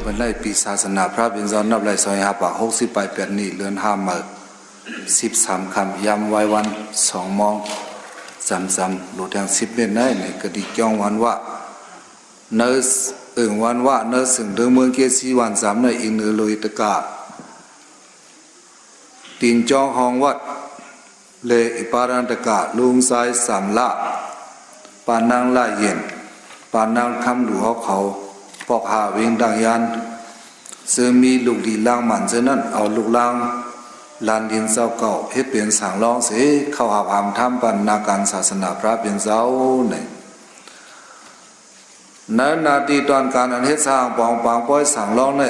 ເພິ່ນໄດ້ປີສາສະໜາພຣະເປັນເຈົ້າ ນັບໄດ້ສອງພັນຫ້າຮ້ອຍຫົກສິບປາຍແປດນີ້ ເດືອນຫ້າເມົາະ ສິບສາມຄ່ຳ ຍາມວາຍວັນສອງໂມງ ຈຳໆ ໂລດແຮງສິບເມັດໃນ ໃນກະດິກຈອງວັນວະ ໃນເອີ່ງວັນວະ ໃນເຊິ່ງເທິງເມືອງເກສີວັນສາມ ໃນອີກເໜືອໂລຫິດຕະກະ ຕີນຈອງຮອງວັດ ແລະ ອີປາຣານຕະກະ ລຸງຊາຍສາມລະ ປານາງລາເຢັນ ປານາງຄຳຫຼູເຮົາເຂົາ ປອກຫ້າເວັງດາງຍານ ເຊິ່ງມີລູກຫຼີ່ລາງໝານເຊິ່ງນັ້ນ ເອົາລູກລາງຫຼານດິນເຈົ້າເກົ່າ ເຮັດເປັນສາງລອງເສ ເຂົ້າຮັບຫາມທຳບັນນາການສາສະໜາພຣະເປັນເຈົ້າໃນ ໃນໜ້າທີ່ຕອນການອັນເຮັດສ້າງປອງປາງປ່ອຍສ້າງລອງໃນ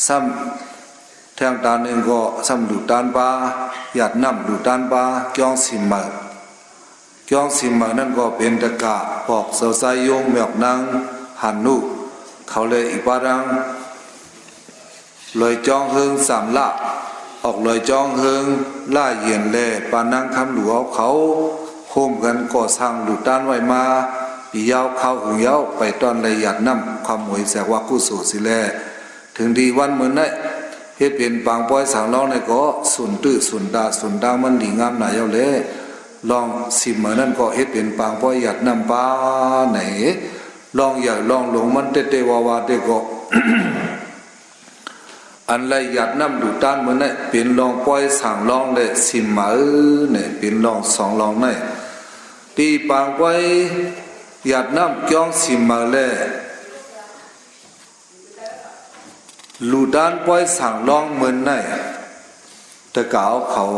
ຊ້ຳແທ່ງຕາໜຶ່ງກໍຊ້ຳດູດຕານປາ ຢາດນ້ຳດູດຕານປາ ກ່ອງສິມເໝີ ກ່ອງສິມເໝີນັ້ນກໍເປັນຕະກະ ພວກເຈົ້າຊາຍຍົງ ແມ່ອອກນາງຫານນຸ ເຂົາແລະ ອີປາຣາງ ລອຍຈອງເຮີງສາມລະ ອອກລອຍຈອງເຮີງລາເຢັນ ແລະ ປານາງຄຳຫຼູເຮົາເຂົາ ໂຮມກັນກໍ່ສ້າງດູດຕານໄວ້ມາ ປີຍາວຄາວຫຶງຍາວ ໄປຕ້ອນໄລຍາດນ້ຳຄວາມໂຫຍແສກວາກຸໂສຊິແລ ເຖິງດີວັນມື້ໃນ ເຮັດເປັນປາງປ່ອຍສາງລອງໃນກໍ ສູນຕື້ສູນຕາສູນຕາງມັນດີງາມໜາຍາວແລ ລອງສິມເໝີນັ້ນກໍເຮັດເປັນປາງປ່ອຍຢາດນ້ຳປາໃນ ລອງໃຫຍ່ລອງຫຼວງມັນເຕະເຕະວາວາເຕະກໍ ອັນໄລຍາດນ້ຳດູດຕານມື້ໃນ ເປັນລອງປ່ອຍສາງລອງ ແລະ ສິມເໝີໃນ ເປັນລອງສອງລອງໃນ ທີ່ປາງປ່ອຍຢາດນ້ຳກ່ອງສິມເໝີ ແລະ ລູດຕານປ່ອຍສາງລອງເມີນໃນ ຕະກາວເຂົາ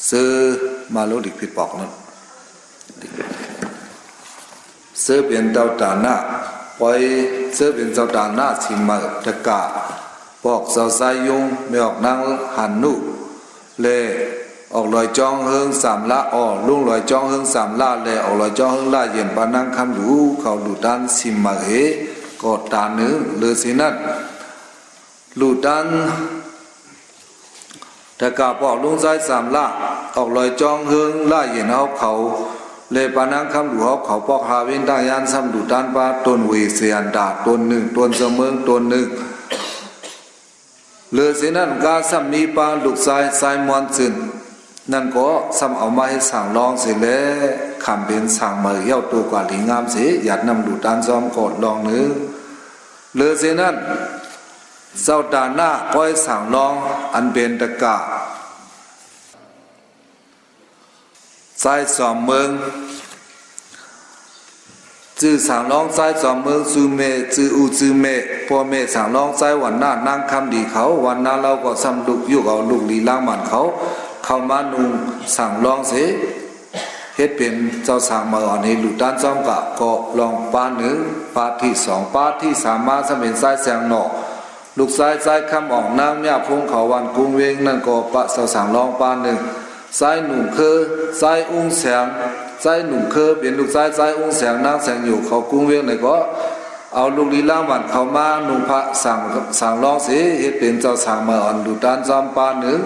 ເຊີມາໂລລິກຜິດປອກນັ້ນ ເຊີເປັນເຈົ້າຕາໜ້າ ປ່ອຍ ເຊີເປັນເຈົ້າຕາໜ້າສິມເໝີ ຕະກາ ປອກເຈົ້າຊາຍຍຸງ ແມ່ອອກນາງຫານນຸ ແລະ ອອກລອຍຈອງເຮີງສາມລະ ອໍ ລຸງລອຍຈອງເຮີງສາມລະ ແລະ ອອກລອຍຈອງເຮີງລະເຢັນ ປານາງຄຳຫຼູ ເຂົາລູດຕານສິມເໝີເອ ກໍຕາໜຶ່ງ ເລີເສນັ້ນ ລູດຕານ ຕະກາປອກລຸງຊາຍສາມລະ ອອກລອຍຈອງເຮີງລະເຢັນເຮົາເຂົາ ແລະ ປານາງຄຳຫຼູເຮົາເຂົາ ປອກຫາເວັນຕາຍານ ຊ້ຳລູດຕານປາ ຕົ້ນເວເສຍນດາ ຕົ້ນໜຶ່ງ ຕົ້ນສະເໝິງ ຕົ້ນໜຶ່ງ ເລີເສນັ້ນກະຊ້ຳມີປາລູກຊາຍ ຊາຍມ່ວນຊື່ນ ນັ້ນກໍຊ້ຳເອົາມາເຮັດສ້າງລອງເສແລ ຄຳເປັນສ້າງເໝີ ເຍົາໂຕກວ່າລີງາມເສ ຢາດນ້ຳດູດຕານຊ້ອມກໍລອງໜຶ່ງ ເລີເສນັ້ນ ເຈົ້າຕາໜ້າກ້ອຍສ້າງລອງ ອັນເປັນຕະກາ ຊາຍສອມເມືອງ ຈື່ສ້າງລອງຊາຍສອມເມືອງ ຊື່ແມ່ ຊື່ອູ່ ຊື່ແມ່ ພໍ່ແມ່ສ້າງລອງຊາຍວັນນາ ນາງຄຳດີເຂົາ ວັນນາລາວກໍຊ້ຳລຸກຍຸກເອົາລູກຫຼີ່ລາງໝານເຂົາ ເຂົ້າມານຸ່ງສ້າງລອງເສ ເຮັດເປັນເຈົ້າສ້າງເໝີ ອັນເຮັດລູກຕານຊ້ອມກະ ກໍລອງປາໜຶ່ງ ປາທີສອງ ປາທີສາມມາ ຊ້ຳເປັນຊາຍແສງນອກ ລູກຊາຍ ຊາຍຄຳອອກ ນາງມຽພົງເຂົາ ວັນກຸງເວງ ນັ້ນກໍປະເຈົ້າສ້າງລອງປາໜຶ່ງ ຊາຍໜຸ່ມເຄີ ຊາຍອຸງແສງ ຊາຍໜຸ່ມເຄີ ເປັນລູກຊາຍ ຊາຍອຸງແສງ ນາງແສງຢູ່ເຂົາກຸງເວງ ແລ້ວກໍເອົາລູກຫຼີ່ລາງໝານເຂົ້າມານຸ່ງພະສ້າງ ສ້າງລອງເສ ເຮັດເປັນເຈົ້າສ້າງເໝີ ອັນດູດຕານຊ້ອມປາໜຶ່ງ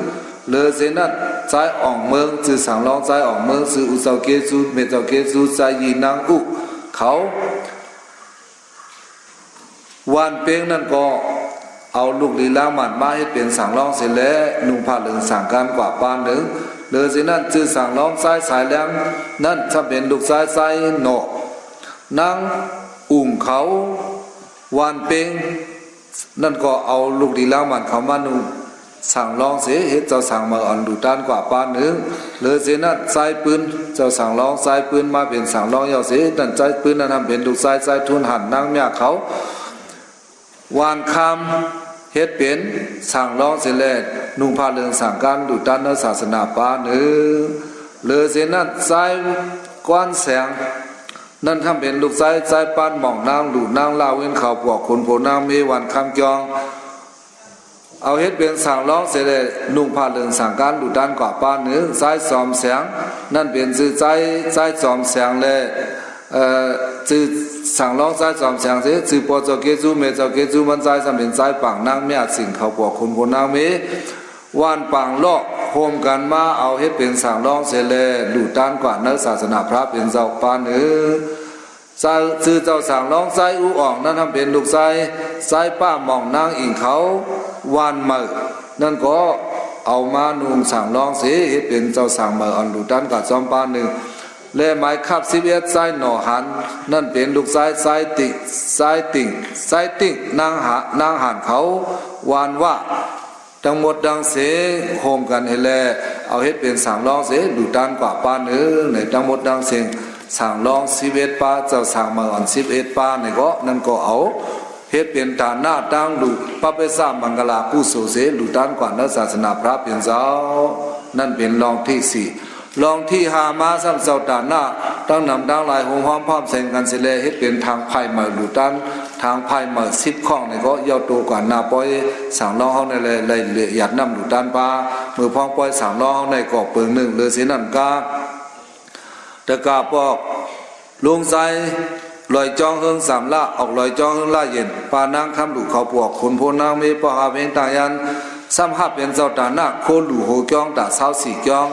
ເລີເສນັ້ນ ຊາຍອອງເມືອງ ຊື່ສ້າງລອງຊາຍອອງເມືອງ ຊື່ອູ່ເຈົ້າເກຊູ ແມ່ເຈົ້າເກຊູ ຊາຍຢີນາງອຸ ເຂົາ ວານເປັງນັ້ນກໍເອົາລູກຫຼີ່ລາງໝານມາເຮັດເປັນສ້າງລອງເສແລ ນຸ່ງຜ້າເຫຼືອງສ້າງການກວ່າປານໜຶ່ງ ເລີເສນັ້ນ ຈື່ສ້າງລອງຊາຍສາຍແລງ ນັ້ນຊ້ຳເປັນລູກຊາຍຊາຍນອກ ນາງອຸ່ງເຂົາ ວານເປັງ ນັ້ນກໍເອົາລູກຫຼີ່ລາງໝານເຂົ້າມານຸ່ງສ້າງລອງເສ ເຮັດເຈົ້າສ້າງເໝີ ອັນດູຕານກວ່າປານໜຶ່ງ ເລີເສນັ້ນ ຊາຍປືນ ເຈົ້າສ້າງລອງຊາຍປືນມາເປັນສ້າງລອງເຍົາເສ ນັ້ນຊາຍປືນນັ້ນທຳເປັນລູກຊາຍຊາຍທຶນຫັນນາງເມຍເຂົາ ວານຄຳ ເຮັດເປັນສ້າງລອງເສແລ ນຸ່ງຜ້າເຫຼືອງສ້າງການດູຕານໃນສາສະໜາປາໜຶ່ງ ເລີເສນັ້ນ ຊາຍກວານແສງ ນັ້ນທຳເປັນລູກຊາຍ ຊາຍປານໝອງນາງ ລູກນາງລາວເວັນເຂົາ ພວກຄົນໂພນາງເມ ວັນຄຳຈອງ ເອົາເຮັດເປັນສ້າງລອງເສແລ ນຸ່ງຜ້າເຫຼືອງສ້າງການດູຕານກວ່າປານໜຶ່ງ ຊາຍຈອມແສງ ນັ້ນເປັນຊື່ຊາຍ ຊາຍຈອມແສງແລ ເອີ ຊື່ສ້າງລອງຊາຍຈອມແສງເສ ຊື່ພໍ່ເຈົ້າເກຊູ ແມ່ເຈົ້າເກຊູ ມັນຊາຍຊ້ຳເປັນຊາຍປາງນາງເມຍ ຊຶ່ງເຂົາພວກຄົນໂພນາງເມ ວານປາງເລາະ ໂຮມກັນມາເອົາເຮັດເປັນສ້າງລອງເສແລ ດູຕານກວ່າໃນສາສະໜາພຣະເປັນເຈົ້າປານໜຶ່ງ ຊື່ເຈົ້າສາງລອງຊາຍອູ່ອອງນັ້ນ ເປັນລູກຊາຍ ຊາຍປ້າໝອງນາງອີງເຂົາ ວານໃໝ່ ນັ້ນກໍເອົາມານຸ່ງສາງລອງເສ ເຮັດເປັນເຈົ້າສາງໃໝ່ອ່ອນ ດູຕານກາດຊອມປ້າໜຶ່ງ ແລະ ໝາຍຄາບສິບເອັດ ຊາຍໜໍ່ຫັນ ນັ້ນເປັນລູກຊາຍ ຊາຍຕິ່ງ ຊາຍຕິ່ງ ຊາຍຕິ່ງ ນາງຫາ ນາງຫານເຂົາ ວານວ່າ ທັງໝົດທັງເສັງໂຮມກັນເຮັດແລ້ວ ເອົາເຮັດເປັນສາງລອງເສ ດູຕານກວ່າປ້າໜຶ່ງ ໃນທັງໝົດທັງເສັງ ສາງລອງສິບເອັດປ້າ ເຈົ້າສາງໃໝ່ອ່ອນສິບເອັດປ້ານີ້ກໍ ນັ້ນກໍເອົາເຮັດເປັນຖານະຕັ້ງດູ ປະເປສາມັງກະລາກຸໂສເສ ດູຕານກວ່າໃນສາສະໜາພະເປັນເຈົ້າ ນັ້ນເປັນລອງທີສີ່. ລອງທີຫ້າມາຊ້ຳ ເຈົ້າຖານະ ທັງນຳທັງຫຼາຍ ໂຮມຮ້ອມພ້ອມແສງກັນເສແລ ເຮັດເປັນທາງພາຍໃໝ່ ດູຕານທາງພາຍໃໝ່ສິບຂ້ອງນີ້ກໍ ເຍົາໂຕກວ່າໜ້າປ້ອຍສາງລອງເຮົານີ້ແລະ ໄດ້ລຽດນ້ຳດູຕານປ້າ ເມື່ອພ້ອງປ້ອຍສາງລອງເຮົານີ້ກໍເປີງໜຶ່ງ ເລີເສນັ້ນກາ ຕະກາປອກ ລຸງໄຊ ລອຍຈອງເຮີງສາມລະ ອອກລອຍຈອງເຮີງລະເຢັນ ປານາງຄຳຫຼູ ເຂົາປວກ ຂຸນໂພນາງເມ ປອກຫາເວງຕ່າງຍານ ຊ້ຳຮັບເປັນເຈົ້າຕານາກ ໂຄຫຼູໂຮຈອງ ຕາຊາວສີ່ຈອງ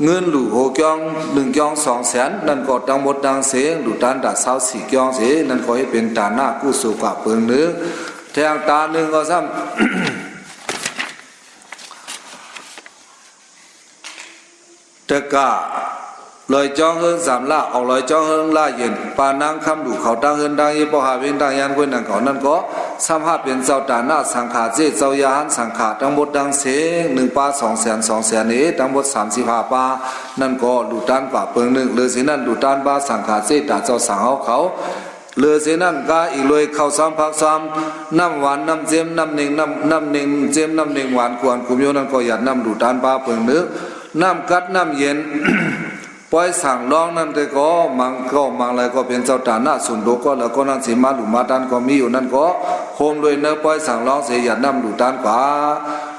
ເງິນຫຼູໂຮຈອງ ໜຶ່ງຈອງສອງແສນ ນັ້ນກໍທັງໝົດທັງເສັງ ຫຼູຕານຕາຊາວສີ່ຈອງເສ ນັ້ນກໍເຮັດເປັນຕານາກກຸໂສກະເປີງໜຶ່ງ ແທງຕາໜຶ່ງກໍຊ້ຳ ຕະກາ ລອຍຈອງເຮີງສາມລະ ອອກລອຍຈອງເຮີງລະເຢັນ ປານາງຄຳຫຼູ ເຂົາຕັ້ງເຮືອນຕັ້ງເຍ ປອກຫາເວງຕັ້ງຍານ ກ້ວຍໜັງເຂົາ ນັ້ນກໍຊ້ຳຮັບເປັນເຈົ້າຕານາກ ສັງຂາເຈ ເຈົ້າຍາຫັນສັງຂາ ທັງໝົດທັງເສັງ ໜຶ່ງປາສອງແສນສອງແສນເອ ທັງໝົດສາມສິບຫ້າປາ ນັ້ນກໍຫຼູຕານກວ່າເປີງໜຶ່ງ ເລີເສນັ້ນ ຫຼູຕານປາສັງຂາເຈ ຕາເຈົ້າສາງເຮົາເຂົາ ເລີເສນັ້ນກາອີກເລີຍ ເຂົ້າຊອມຜັກຊອມ ນ້ຳຫວານນ້ຳເຈັມ ນ້ຳເນັງ ນ້ຳ ນ້ຳເນັງເຈັມ ນ້ຳເນັງຫວານ ກວນກຸມໂຍ ນັ້ນກໍຢາດນ້ຳຫຼູຕານປາເປີງໜຶ່ງ ນ້ຳກັດນ້ຳເຢັນ ປ້ອຍສາງລອງນັ້ນແຕ່ກໍ ມັງກໍມັງລາຍກໍເປັນເຈົ້າຕານະ ສຸນໂດກໍແລ້ວກໍນັ້ນເສ ມາຫຼູມາຕານກໍມີຢູ່ ນັ້ນກໍໂຮມລວຍເນີ ປ້ອຍສາງລອງເສ ຢາດນ້ຳຫຼູຕານກວ່າ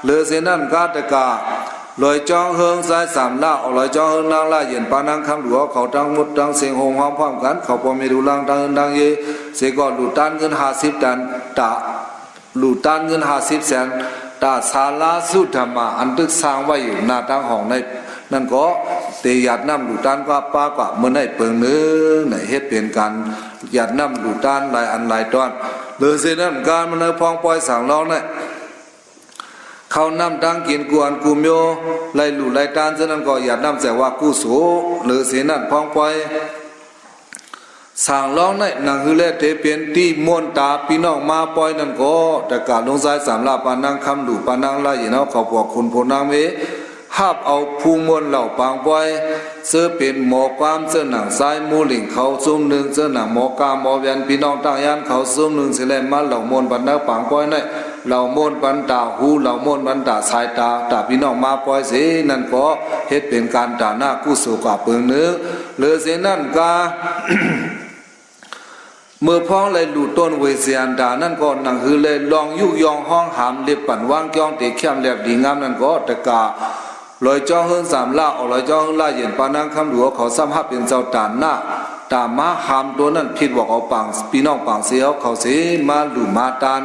ເລີເສນັ້ນກາແຕ່ກາ ລອຍຈອງເຮີງຊາຍສາມລະ ອອກລອຍຈອງເຮີງນາງລະເຢັນ ປານາງຄຳຫຼວງ ເຂົາທັງໝົດທັງເສັງ ໂຮມຮ້ອມພ້ອມກັນ ເຂົາພໍ່ແມ່ລູກຫຼານ ທັງເຮືອນທັງເຍ ເສກໍຫຼູຕານເງິນຫ້າສິບຕານຕາ ຫຼູຕານເງິນຫ້າສິບແສນຕາ ສາລາສຸທຳມາ ອັນຕຶກສ້າງໄວ້ຢູ່ໜ້າທາງຫ້ອງໃນນັ້ນກໍ ເຕຢາດນ້ຳຫຼູຕານກວ່າ ປາກວ່າ ມື້ໃນເປີງໜຶ່ງ ໃນເຮັດເປັນການຢາດນ້ຳຫຼູຕານຫຼາຍອັນຫຼາຍຕອນ ເລີເສນັ້ນກາມາໃນພ້ອງປ້ອຍສາງລອງໃນ ເຂົ້ານ້ຳຕັງກິນ ກວນກຸມໂຍ ໄລຫຼູໄລຕານ ເຊັ່ນນັ້ນກໍຢາດນ້ຳແຈກວ່າກຸໂສ ເລີເສນັ້ນພ້ອງປ້ອຍ ສາງລອງໃນໜັງຮືແລເຕເປັນ ຕີມ່ວນຕາ ພີ່ນ້ອງມາປ້ອຍນັ້ນກໍ ຕະກາລຸງຊາຍສາມລະ ປານາງຄຳຫຼູ ປານາງລະເຢັນເຮົາ ເຂົາພວກຂຸນໂພນາງເມ ຮັບເອົາພູມມ່ວນເລົ່າປາງປ້ອຍ ເຊິ່ງເປັນໝໍກວາມ ເຈົ້າໜັງຊາຍມູ່ລິງເຂົາຊຸມໜຶ່ງ ເຈົ້າໜັງໝໍກາໝໍແວນ ພີ່ນ້ອງຕາງຍານເຂົາຊຸມໜຶ່ງ ຊິແລ່ນມາເລົ່າມ່ວນບັນດາປາງປ້ອຍໃນ ເລົ່າມ່ວນບັນດາຫູ ເລົ່າມ່ວນບັນດາສາຍຕາ ຕາພີ່ນ້ອງມາປ້ອຍເສ ນັ້ນກໍເຮັດເປັນການຕານາກກຸໂສກະເປີງໜຶ່ງ ເລີເສນັ້ນກາ ເມື່ອພ້ອງໄລຫຼູຕົ້ນເວເສອັນດາ ນັ້ນກໍໜັງຮືແລລອງຍຸກຍອງຮ້ອງຫາມ ເລັບປັນວາງຈອງເຕແຄມແລບດີງາມ ນັ້ນກໍຕະກາ ລອຍຈອງເຮືອງສາມລະ ອອກລອຍຈອງເຮືອງລະເຢັນ ປານາງຄຳຫຼວງ ເຂົາຊ້ຳຮັບເປັນເຈົ້າຕານາກ ຕາມາຫາມໂຕນັ້ນ ຜິດບອກເອົາປາງ ພີ່ນ້ອງປາງເຊເຮົາເຂົາເສ ມາຫຼູມາຕານ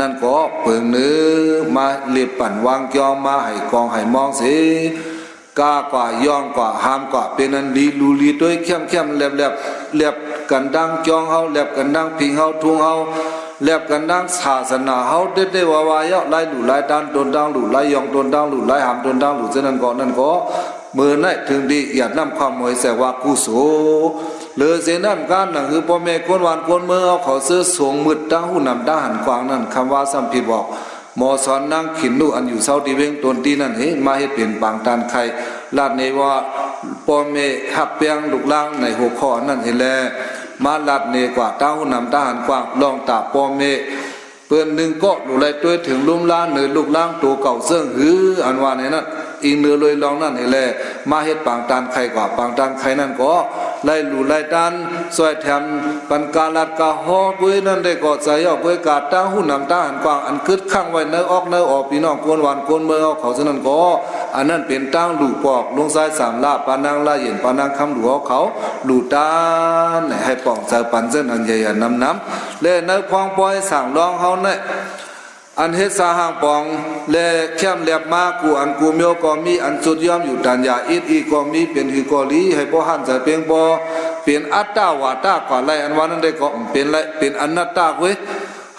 ນັ້ນກໍເປີງໜຶ່ງ ມາເລັບປັນວາງຈອງ ມາໃຫ້ກອງໃຫ້ມອງເສ ກາກວ່າ ຍ່ອງກວ່າ ຫາມກວ່າ ເປັນອັນດີ ຫຼູລີຕົວ ແຄມໆ ແລບໆ ແລບກັນດັ່ງຈອງເຮົາ ແລບກັນດັ່ງພິງເຮົາ ທຸງເຮົາ ແລບກັນດັ່ງສາສະໜາເຮົາ ເດັດໆ ວ່າໆ ເຍາະ ລາຍຫຼູລາຍຕານ ຕົນຕັ້ງຫຼູ ລາຍຍ່ອງຕົນຕັ້ງຫຼູ ລາຍຫາມຕົນຕັ້ງຫຼູ ເຊັ່ນນັ້ນກໍນັ້ນກໍ ມື້ໃນເຖິງດີ ຢາດນ້ຳຄວາມໝວຍແສກວ່າກຸໂສ ເລີເສນັ້ນການໜັງຄືພໍ່ແມ່ຄົນຫວານຄົນເມືອງເຮົາເຂົາເຊີສວງມືດ ຕາຫູນຳຕາຫັນກວ້າງນັ້ນ ຄຳວ່າຊ້ຳຜິດບອກ ໝໍສອນນາງຂິນນຸ ອັນຢູ່ເຊົາທີ່ເວງຕົນຕີນັ້ນເຮ ມາເຮັດເປັນປາງຕານໄຂ່ ລາດເນວ່າພໍ່ແມ່ຮັກແພງລູກຫຼານໃນຫົວຂໍ້ນັ້ນເຮແລ ມາລາດເນກວ່າຕາຫູນຳຕາຫັນກວ້າງ ລອງຕາພໍ່ແມ່ ເພິ່ນໜຶ່ງກໍຫຼູໄລຕົວເຖິງລຸ່ມລາເນີລູກຫຼານໂຕເກົ່າເຊິ່ງຫື ອັນວ່າໃນນັ້ນ ອີງເນີໂລຍລອງນັ້ນເຮແລ ມາເຮັດປາງຕານໄຂ່ກວ່າ ປາງຕານໄຂ່ນັ້ນກໍ ໄລຫຼູໄລຕານ ຊ່ວຍແຖມປັນກາລັດກາຮອກເວີຍນັ້ນໄດ້ກໍໃຈອອກເວີຍກາຕາຫູນຳຕາຫັນກວ້າງ ອັນກຶດຂັງໄວ້ໃນອອກໃນອອກ ພີ່ນ້ອງຄົນຫວານຄົນເມືອງເຮົາເຂົາເທົ່ານັ້ນກໍ ອັນນັ້ນເປັນຕາງຫຼູປອກ ລຸງຊາຍສາມລະ ປານາງລະເຢັນ ປານາງຄຳຫຼວງເຮົາເຂົາ ຫຼູຕານໃຫ້ປອງໃຈປັນເຊິ່ງອັນໃຫຍ່ອັນນຳນຳ ແລະ ໃນພ້ອງປ້ອຍສາງລອງເຮົາໃນ ອັນເຮັດສາຮ່າງປອງ ແລະ ແຄມແລບມາ ກູ່ອັນກູ່ມຽວກໍມີ ອັນສຸດຍອມຢູ່ຕັນຢາ ອິດອີກໍມີ ເປັນຄືກໍລີ ໃຫ້ບໍ່ຫັນໃຈເປັງບໍ່ ປັນອັດຕະວາຕະກວ່າໄລ ອັນວ່ານັ້ນໄດ້ກໍເປັນໄລ ເປັນອະນັດຕະເວີຍ.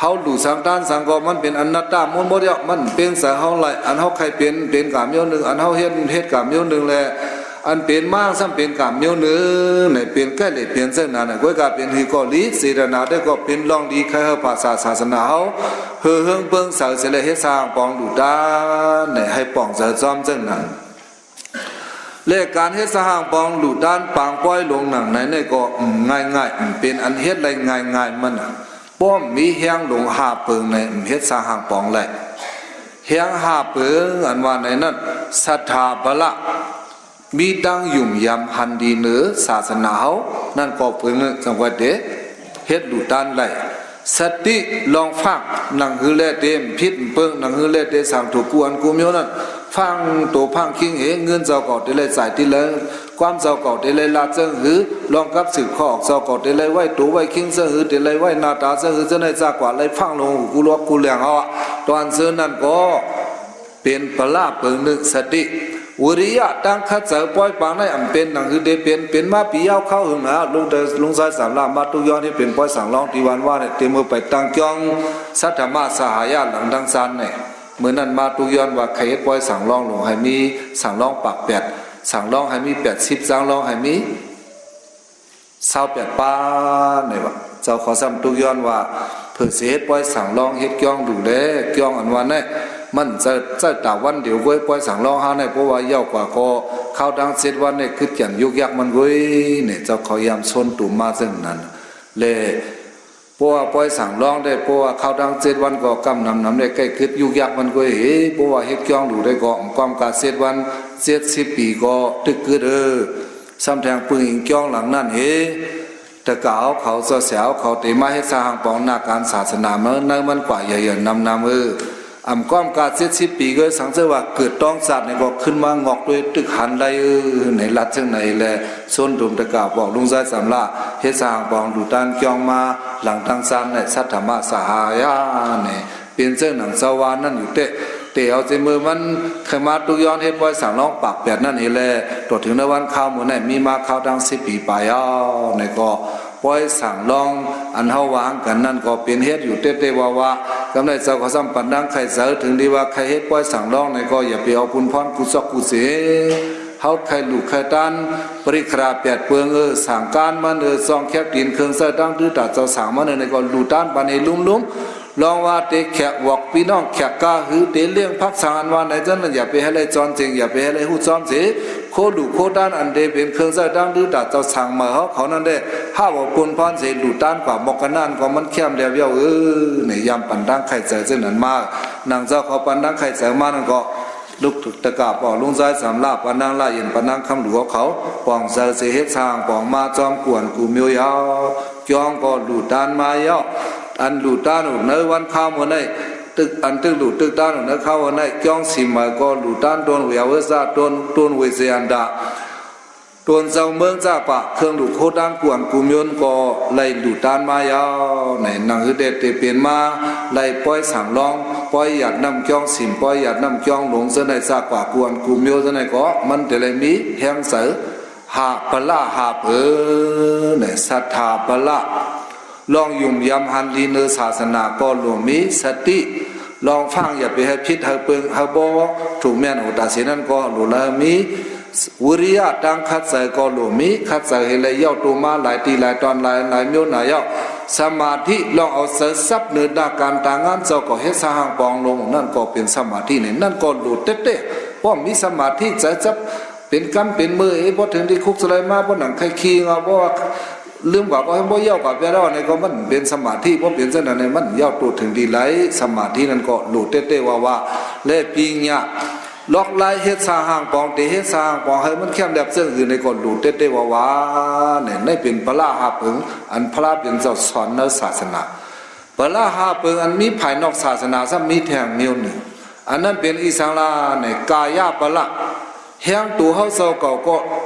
ເຮົາຫຼູສັງທານສັງກໍມັນເປັນອະນັດຕະໝົດໆ ແລ້ວ ມັນເປັນໃສເຮົາໄລ ອັນເຮົາໃຄ່ເປັນ ເປັນການແນວໜຶ່ງ ອັນເຮົາເຮັດ ເຮັດການແນວໜຶ່ງແລະ ອັນເປັນມາຊ້ຳເປັນການແນວໜຶ່ງ ໃນເປັນໃກ້ເລີຍເປັນເຊິ່ງນັ້ນ ກໍກາຍເປັນ ຄືກໍລີເຈຕະນາໄດ້ກໍເປັນລອງດີ ໃຄ່ເຮົາພາສາສາສະໜາເຮົາ ເຮີເຮີເບິ່ງເສີເສຍແລະ ເຮັດສະຫາງປອງຫຼູຕານ ໃຫ້ປອງເສີຊ້ອມເຊິ່ງນັ້ນ. ແລະ ການເຮັດສະຫາງປອງຫຼູຕານ ປາງປ່ອຍລົງໜັງໃນໃນກໍງ່າຍໆ ເປັນອັນເຮັດໄດ້ງ່າຍໆ ມັນນະ ປ້ອມມີແຮງຫຼວງຫ້າເປີງໃນເຮັດສະຫາງປອງໄດ້ ແຮງຫ້າເປີງ ອັນວ່າໃນນັ້ນ ສັດທາພະລະ ມີຕັ້ງຫຍຸ່ມຢຳຫັນດີເນີສາສະໜາເຮົາ ນັ້ນກໍເປີງໜຶ່ງ ຈັ່ງວ່າເດ ເຮັດຫຼູຕານໄດ້ ສະຕິລອງຟັງ ໜັງຮືແລເຕມຜິດເປິງ ໜັງຮືແລເຕສັງຖືກ ກູອັນກູມໂຍນັ້ນ ຟັງໂຕຟັງຄິງເຮ ເງິນເຈົ້າເກົ່າເຕໄລຈ່າຍຕິເລີ ຄວາມເຈົ້າເກົ່າເຕໄລລາດເຊິ່ງຮື ລອງກັບສືບຂໍ້ອອກ ເຈົ້າເກົ່າເຕໄລໄວ້ໂຕໄວ້ຄິງເຊິ່ງຮື ເຕໄລໄວ້ໜ້າຕາເຊິ່ງຮື ເຊິ່ງໃນຈາກວ່າໄລຟັງລົງຫູກູຫຼວກກູແຫຼງເຮົາ ຕອນເຊີນນັ້ນກໍ ເປັນພະລະເປີງໜຶ່ງ ສະຕິ ວິລິຍະ ຕັ້ງຄັດໃຈປ່ອຍປາງໃນອຳເປັນໜັງຄືເດເປັນ ເປັນມາປີຍາວຄາວຫຶງນະ ລຸງ ລຸງຊາຍສາມລາມາຕຸກຍ້ອນໃຫ້ເປັນປ່ອຍສັງລອງ ທີ່ວານວ່າເຕັມມືໄປຕັ້ງກ່ອງ ສັດທະມະສະຫາຍະ ຫຼັງດັ່ງຊານແນ່ ມື້ນັ້ນມາຕຸກຍ້ອນວ່າໃຄ່ເຮັດປ່ອຍສັງລອງ ຫຼວງໃຫ້ມີສັງລອງປາກແປດ ສັງລອງໃຫ້ມີແປດສິບ ສັງລອງໃຫ້ມີ ຊາວແປດປານໃນວ່າ ເຈົ້າເຂົາຊ້ຳຕຸກຍ້ອນວ່າ ເພິ່ນຊິເຮັດປ່ອຍສັງລອງ ເຮັດກ້ອງດູແລ ກ້ອງອັນວ່ານັ້ນ ມັນໃຊ້ ໃຊ້ຕາວັນດຽວເວີຍ ປ່ອຍສັງລອງຫາໃນ ເພາະວ່າຍາວກວ່າກໍຄາວທັງເຈັດວັນໃນ ຄຶດກຽນຍຸກຍັກມັນເວີຍ ນີ້ເຈົ້າເຂົາຍາມຊົນຕຸມມາເຊິ່ງນັ້ນ ແລະ ເພາະວ່າປ່ອຍສັງລອງໄດ້ ເພາະວ່າຄາວທັງເຈັດວັນກໍກຳນຳນຳໄດ້ ໃກ້ຄຶດຍຸກຍັກມັນເວີຍ ເພາະວ່າເຮັດກ້ອງດູໄດ້ກໍ ຄວາມກາເຈັດວັນ ເຈັດສິບປີກໍຕຶກກຶດເອີ ຊ້ຳແທງປຶງອີງກ້ອງຫຼັງນັ້ນເຮ ຕະກາວເຂົາເຈົ້າແສວເຂົາເຕມາເຮັດສະຫາງປອງໜ້າການສາສະໜາເນາະ ໃນມັນກວ່າເຫຍເຫຍນຳນຳເອີ ອຳກ້ອມກາເຈັດສິບປີເກີດສັງເສີວ່າເກີດຕ້ອງຊາດໃນກໍຂຶ້ນມາງອກດ້ວຍຕຶກຫັນໄດ້ເອີ ໃນລັດເຊິ່ງໃນແລ ຊົນດຸມຕະກາບອກລຸງຊາຍສຳລາ ເຮັດສະຫາງປອງດູຕານກ້ອງມາ ຫຼັງຕັ້ງຊານໃນສັດທະມະສະຫາຍາ ໃນ ເປັນເຊິ່ງໜັງເຈົ້າວ່ານັ້ນຢູ່ເຕະ ເຕເອົາເຈມືມັນ ໄຂມາຕຸກຍ້ອນເຮັດປ່ອຍສັງລອງປາກແປດນັ້ນເອແລ ຕົວເຖິງໃນວັນຄາວມື້ໃນມີມາຄາວທັງສິບປີປາຍເອົາ ໃນກໍປ່ອຍສັງລອງ ອັນເຮົາວາງກັນນັ້ນກໍເປັນເຮັດຢູ່ເຕະເຕະວ່າວ່າ ກຳໄດ້ເຈົ້າກໍຊ້ຳປັນດັງໄຂເສີ ເຖິງດີວ່າໃຄເຮັດປ່ອຍສັງລອງໃນກໍຢ່າໄປເອົາປຸນພອນກຸຊອກກຸເສ ເຮົາໄຂລູກໄຂຕານ ປະລິກຂະລາແປດເປິງເອີ ສາງການມັນເອີ ຊ່ອງແຄບຕີນເຄື່ອງໃຊ້ຕັ້ງຕື້ຕາເຈົ້າສາງມັນເອີ ໃນກໍລູຕານປານໃນລຸ່ມໆ ລອງວ່າເຕແຂກວອກ ພີ່ນ້ອງແຂກກາ ຫຼື ເຕລ້ຽງພັກສັງ ອັນວ່າໃນເຈົ້ານັ້ນ ຢ່າໄປໃຫ້ໄດ້ຈອນເຈງ ຢ່າໄປໃຫ້ໄດ້ຮູ້ຈອມເສ ໂຄລູກໂຄຕານ ອັນເດເປັນເຄື່ອງໃຊ້ຕັ້ງດື້ຕາເຈົ້າສາງໃໝ່ເຮົາເຂົານັ້ນແຫຼະ ຫາວ່າປຸນພອນເສ ລູຕານກວ່າໝອກກະນານ ກໍມັນແຄມແລ້ວເອີ ໃນຍາມປັນດັງໄຂໃຈເຊິ່ງນັ້ນມາ ນາງເຈົ້າເຂົາປັນດັງໄຂໃຈມານັ້ນກໍ ລຸກຕະກາບອອກລຸງຊາຍສາມລາບ ປານນາງລາເຢັນ ປານນາງຄຳຫຼວງເຂົາ ປອງເຊີເສເຮັດສ້າງ ປອງມາຈອມກວນກູມີວຍາວ ຈອງກໍລູຕານມາຍາວ ອັນລູຕານໃນວັນຄາວມື້ໃນ ຕຶກ ອັນຕຶກລູຕານໃນຄາວໃນ ຈອງສີມາກໍລູຕານໂຕນເວຍເວຊາ ໂຕນ ໂຕນເວເຊອັນດາ ໂຕນເຈົ້າເມືອງຈາປະ ເຄື່ອງລູກໂຄຕານກວນກູມີວກໍໄລ່ລູຕານມາຍາວ ໃນໜັງຮືເດັດເຕເປັນມາ ໄລ່ປ່ອຍສັງລອງ ປ່ອຍຫຍາດນ້ຳຈອງສີມ ປ່ອຍຫຍາດນ້ຳຈອງຫຼົງ ເຊິ່ງໃນຊາກວ່າກວນກູມີວ ເຊິ່ງໃນກໍມັນຈະໄດ້ມີແຮງໃສ ຫາພະລະຫາເປີ ໃນສັດທາພະລະ ລອງຫຍຸ່ມຢຳຫັນລີເນີສາສະໜາກໍຫຼວງມີສະຕິ ລອງຟັງຢ່າໄປໃຫ້ຜິດໃຫ້ເປິງໃຫ້ບໍ່ຖືກແມ່ນໂອຕາເສນັ້ນກໍຫຼວງລະມີ ວິລິຍະຕັ້ງຄັດໃຈກໍຫຼວງມີ ຄັດໃຈໃຫ້ໄດ້ເຍົາໂຕມາຫຼາຍຕີຫຼາຍຕອນຫຼາຍ ຫຼາຍມຽວໜາເຍົາ ສະມາທິລອງເອົາໃຈຊັບເນີດໜ້າການຕາງານເຈົ້າກໍເຮັດສະຫາງປອງລົງ ນັ້ນກໍເປັນສະມາທິໃນນັ້ນກໍຫຼວງເຕະໆ ປ້ອມມີສະມາທິໃຈຈັບ ເປັນກຳເປັນມື ເອ ບໍ່ເຖິງທີ່ຄຸກສະໄລມາ ບໍ່ໜັງໄຄຄີງາ ບໍ່ວ່າລືມກວ່າ ບໍ່ ບໍ່ເຍົາກວ່າແປດອນນີ້ກໍມັນເປັນສະມາທິ ບໍ່ເປັນຈັ່ງນັ້ນນີ້ມັນເຍົາໂຕເຖິງທີ່ໄລ ສະມາທິນັ້ນກໍຫຼູເຕະໆວ່າໆ ແລະ ປີຍະ ລັອກລາຍເຮັດສາຫາງປອງ ເຕເຮັດສາຫາງປອງ ໃຫ້ມັນແຄມແລບເຊິ່ງອື່ນນີ້ກໍຫຼູເຕະໆວ່າໆ ນີ້ ນີ້ເປັນພະລະຫາເຜິງ ອັນພະລະເປັນເຈົ້າສອນໃນສາສະໜາ ພະລະຫາເປິງອັນມີພາຍນອກສາສະໜາຊ້ຳມີແທ່ງໜຽວໜຶ່ງ ອັນນັ້ນເປັນອີສັງລາ ໃນກາຍະພະລະ ແຮງໂຕເຮົາເຊົາເກົ່າກໍ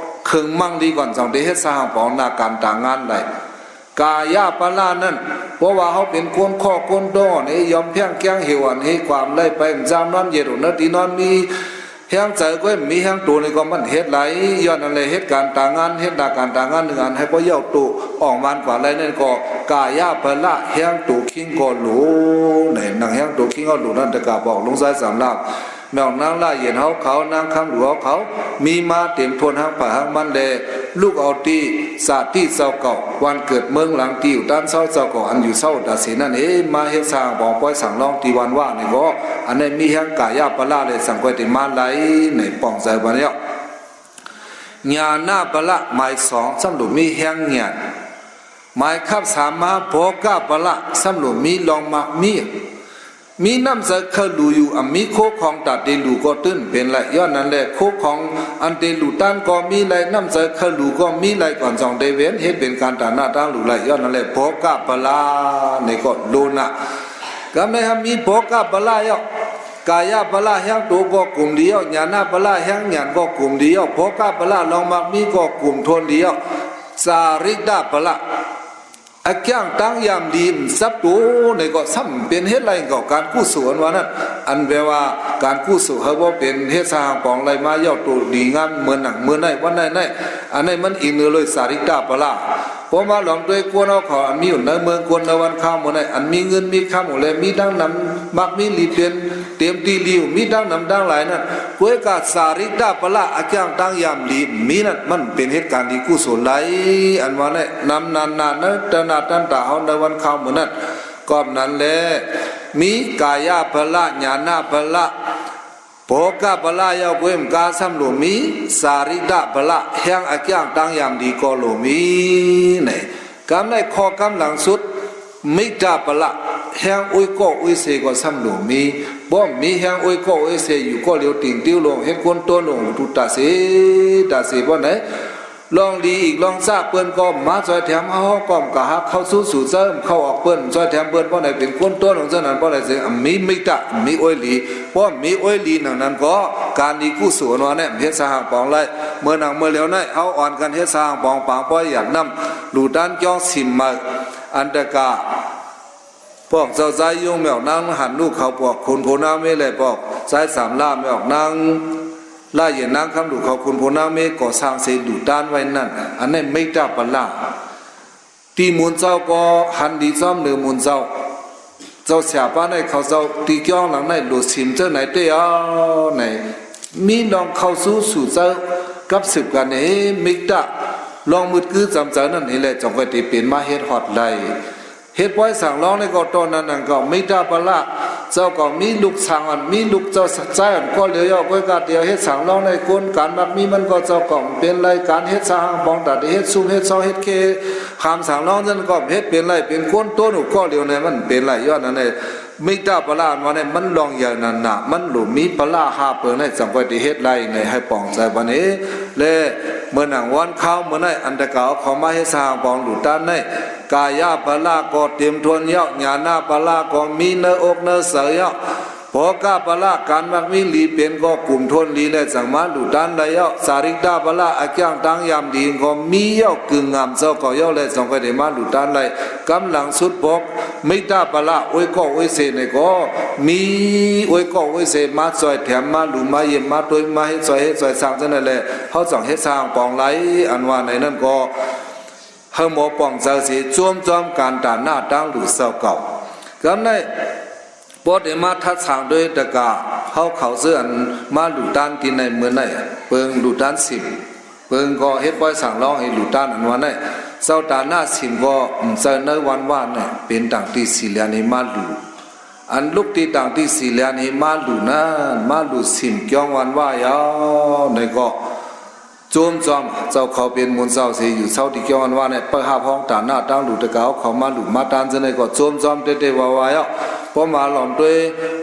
ເຄິ່ງມັງດີກ່ອນ ຈັ່ງໄດ້ເຮັດສະຫາງປອງໜ້າການຕາງານໄດ້ ກາຍະພະລະນັ້ນ ເພາະວ່າເຮົາເປັນຄົນຄໍ້ຄົນໂຕນີ້ ຍອມແພງແກງເຫວອັນເຮັດຄວາມໄດ້ໄປ ມັນຈາມນອນເຢັນ ເອົາເນື້ອຕີນອນມີ ແຮງໃຈກໍມີ ແຮງໂຕນີ້ກໍມັນເຮັດໄດ້. ຍ້ອນນັ້ນແຫຼະ ເຮັດການຕາງານ ເຮັດໜ້າການຕາງານໜຶ່ງອັນໃຫ້ບໍ່ເຍົາໂຕອອກມາກວ່າໄດ້ນັ້ນກໍ ກາຍະພະລະ ແຮງໂຕຄີງກໍຫຼູ ໃນໜັງແຮງໂຕຄີງກໍຫຼູນັ້ນ ແຕ່ກະບອກລຸງຊາຍສາມລາບ ແມ່ນນາງລະເຢັນເຮົາເຂົາ ນາງຄຳຫຼູເຮົາເຂົາ ມີມາເຕັມຖ້ວນ ທັງໃຜທັງມັນແລ ລຸກເອົາທີ່ສາຕິເຈົ້າເກົ່າ ວັນເກີດເມືອງຫຼັງ ທີ່ຢູ່ຕານເຊົາເຈົ້າເກົ່າ ອັນຢູ່ເຊົາຕາເສນັ້ນເອ ມາເຮັດສ້າງປອງ ປ່ອຍສ້າງລອງທີ່ວັນວ່ານີ້ກໍ ອັນໃດມີແຮງກາຍະພະລະແລ ຈັ່ງຄ່ອຍໄດ້ມາໄດ້ໃນປ່ອງໃຈບັດນີ້. ຍານະພະລະໝາຍສອງ ສຳຫຼວມມີແຮງຍານ ໝາຍຄັບສາມມາ ໂພຄະພະລະ ສຳຫຼວມມີລອງມັກມີ ມີນ້ຳໃຈໃຄ່ຫຼູຢູ່ ອຳມີໂຄຂອງຕາເຕຫຼູກໍຕື່ນເປັນໄລ. ຍ້ອນນັ້ນແລ ໂຄຂອງອັນເຕຫຼູຕ້ານກໍມີໄລ ນ້ຳໃຈໃຄ່ຫຼູກໍມີໄລ ກ່ອນຈອງເດເວນ ເຮັດເປັນການຕານະຕາງຫຼູໄລ. ຍ້ອນນັ້ນແລ ໂພຄະພະລະ ໃນກໍໂລນະ ກຳໄດ້ຫາມີໂພຄະພະລະເອາະ ກາຍະພະລະແຮງໂຕກໍກຸມດີເອາະ ຍານະພະລະແຮງຍານກໍກຸມດີເອາະ ໂພຄະພະລະລອງມັກມີກໍກຸມທົນດີເອາະ ສາຣິຕະພະລະ ອາກຽງຕັ້ງຍາມດີສັບໂຕ ໃນກໍສ່ຳເປັນເຮັດໄລກໍການກຸສົນວ່ານັ້ນ ອັນແປວ່າການກຸສົນເຮົາບໍ່ເປັນເຮັດສ້າງປອງໄລມາເຍົາໂຕດີງາມເມືອນໜັງເມືອນໃນວັນໃນໃນ ອັນໃນມັນອີງເໜືອເລີຍສາຣິຕະພະລະ ເພາະມາລອມດ້ວຍກວນເອົາເຂົາ ອັນມີຢູ່ໃນເມືອງກົນໃນວັນຄາວມື້ໃນ ອັນມີເງິນມີຄຳແລ ມີທັງນຳມັກມີລີເປັນເຕັມທີ່ລີ ມີທັງນຳທັງຫຼາຍນັ້ນ ກວຍກາສາຣິຕະພະລະອາກຽງຕັ້ງຍາມດີມີນັ້ນ ມັນເປັນເຮັດການດີກຸສົນໄລ ອັນວ່າໃນນຳນານນາເນຕະນາຕັນຕາເຮົາໃນວັນຄາວມື້ນັ້ນ ກອບນັ້ນແລ ມີກາຍະພະລະ ຍານະພະລະ ໂພຄະພະລະເຍົາເກວມກາສຳຫຼວມມີ ສາຣິຕະພະລະແຮງອາກຽງຕັ້ງຍາມດີກໍໂລມີ ໃນກຳໄດ້ຂໍ້ກຳຫຼັງສຸດ ມິຕະພະລະແຮງອຸ້ຍກໍອຸ້ຍເຊກໍສຳຫຼວມມີ ບໍ່ມີແຮງອຸ້ຍກໍອຸ້ຍເຊ ຢູ່ກໍຫຼຽວຕິງຕິວລົງ ເຮັດຄົນຕົວລົງຕຸຕາເສຕາເສບໍ່ໃນ ລອງດີອີກລອງຊາເພິ່ນກໍມາຊ່ອຍແຖມເຮົາ ເຮົາກໍກະຮັກເຂົ້າສູ່ສູ່ເສີມເຂົ້າອອກເພິ່ນ ຊ່ອຍແຖມເພິ່ນ ເພາະໃນເປັນຄົນຕົ້ນຂອງເຈົ້ານັ້ນ ເພາະໃດເຊິ່ງມີມິດຕະ ມີໂອ້ຍຫຼີ ເພາະມີໂອ້ຍຫຼີໜັງນັ້ນກໍ ການດີກຸສົນວ່າແນມເຮັດສະຫາງປອງໄລ ເມື່ອໜັງເມື່ອຫຼຽວໃນ ເຮົາອ່ອນກັນເຮັດສະຫາງປອງປາງ ປ້ອຍຢາດນ້ຳ ຫຼູຕານຈອງສິມໃໝ່ ອັນຕະກາ ພວກເຈົ້າຊາຍຍຸງແມ່ອອກນາງຫັນລູກເຂົາ ພວກຄຸນໂພນາເມ ແລະ ພວກຊາຍສາມລາແມ່ອອກນາງ ລາເຢັນນາງຄຳລູກເຂົາ ຄຸນໂພນາເມ ກໍສ້າງເສດູຕານໄວ້ນັ້ນ ອັນນັ້ນເມດຕາປະລາ ທີ່ໝູນເຈົ້າກໍຫັນດີຊອມເໜີໝູນເຈົ້າ ເຈົ້າເສຍປານໃຫ້ເຂົາເຈົ້າ ທີ່ກ້ອງຫຼັງໃນໂຫຼດສິມເຈົ້າໃນເຕອາວໃນ ມີລອງເຂົ້າສູ່ສູ່ເຈົ້າກັບສືບກັນເອ ມິກຕະ ລອງມືດກືຈຳເຈົ້ານັ້ນນີ້ແຫຼະ ຈັ່ງຄ່ອຍໄດ້ເປັນມາເຮັດຮອດໄດ້ ເຮັດປ່ອຍສ້າງລອງໃນກໍຕອນນັ້ນນັ້ນກໍມີຕາປະລະ ເຈົ້າກໍມີລູກສາວອັນ ມີລູກເຈົ້າຊາຍອັນກໍເຫຼືອເຈົ້າກໍກະດຽວເຮັດສ້າງລອງໃນກົນການມັກມີມັນກໍເຈົ້າກໍເປັນລາຍການເຮັດສາຫາງປອງຕາໄດ້ເຮັດຊຸມເຮັດຊອງເຮັດເຄຄາມສ້າງລອງນັ້ນກໍເຮັດເປັນລາຍເປັນກົນໂຕໜູກໍເຫຼືອໃນມັນເປັນລາຍຍ້ອນອັນໃດ ມິຕາປະລາອັນວ່າໃນມັນລອງໃຫຍ່ນັ້ນນະ ມັນຫຼູມີປະລາຫ້າເປີໃນຈັ່ງຄ່ອຍໄດ້ເຮັດໄດ້ໃນໃຫ້ປອງໃຈບັນເອ ແລະ ເມື່ອນາງວັນຄາວເມື່ອໃນອັນຕະກາວເຂົ້າມາເຮັດສະຫາງປອງຫຼູຕານໃນ ກາຍາພະລາກໍເຕັມທົນເຍົາະ ຍານາພະລາກໍມີເນີອົກເນີໃສເຍົາະ ໂພຄາພະລາການມັກມີຫຼີເປັນກໍກຸມທົນຫຼີແລະຈັ່ງມາຫຼູຕານໄດ້ເຍົາະ ສາຣິກຕາພະລາອາກຽງຕາງຍາມດີກໍມີເຍົາະ ກຶງງາມເຈົ້າກໍເຍົາະແລະຈັ່ງຄ່ອຍໄດ້ມາຫຼູຕານໄດ້ ກຳລັງສຸດພວກ ມິຕາປະລະ ໂອຍກໍໂອຍເສໃນກໍມີ ໂອຍກໍໂອຍເສມາຊ່ອຍແຖມ ມາຫຼູມາຢ້ຽມ ມາຕົວມາເຮັດຊ່ອຍເຮັດຊ່ອຍສ້າງຈັ່ງນັ້ນແຫຼະ ເຮົາຈັ່ງເຮັດສ້າງປອງໄລ ອັນວ່າໃນນັ້ນກໍ ເຮົາໝໍປອງເຈົ້າເສ ໂຈມຈອມການຕານໜ້າຕັ້ງຫຼູເຈົ້າເກົ່າ ກຳໄດ້ ບໍ່ໄດ້ມາທັດສາງໂດຍຕະກາ ເຮົາເຂົາເຊື່ອອັນມາຫຼູຕານທີ່ໃນເມື່ອໃນ ເປີງຫຼູຕານສິມ ເປີງກໍເຮັດປ່ອຍສ້າງລອງໃຫ້ຫຼູຕານອັນວ່າໃນ ເຈົ້າຕານໜ້າສິມກໍເຈົ້າໃນວັນວ່າໃນ ເປັນຕ່າງທີ່ສີແລນໃຫ້ມາຫຼູ ອັນລຸກທີ່ຕ່າງທີ່ສີແລນໃຫ້ມາຫຼູນັ້ນ ມາຫຼູສິມກ້ອງວັນວ່າເຍົາະ ໃນກໍ ໂຈມຈອມ ເຈົ້າເຂົາເປັນມູນເຈົ້າເສຢູ່ເຊົາທີ່ກ້ອງວັນວ່າໃນ ເປີດຮັບຮອງຕານໜ້າຕັ້ງຫຼູຕະກາວເຂົາມາຫຼູມາຕານເຊັ່ນໃດກໍໂຈມຈອມເຕເຕວາວາເຍົາະ ເພາະມາຫຼອມດ້ວຍ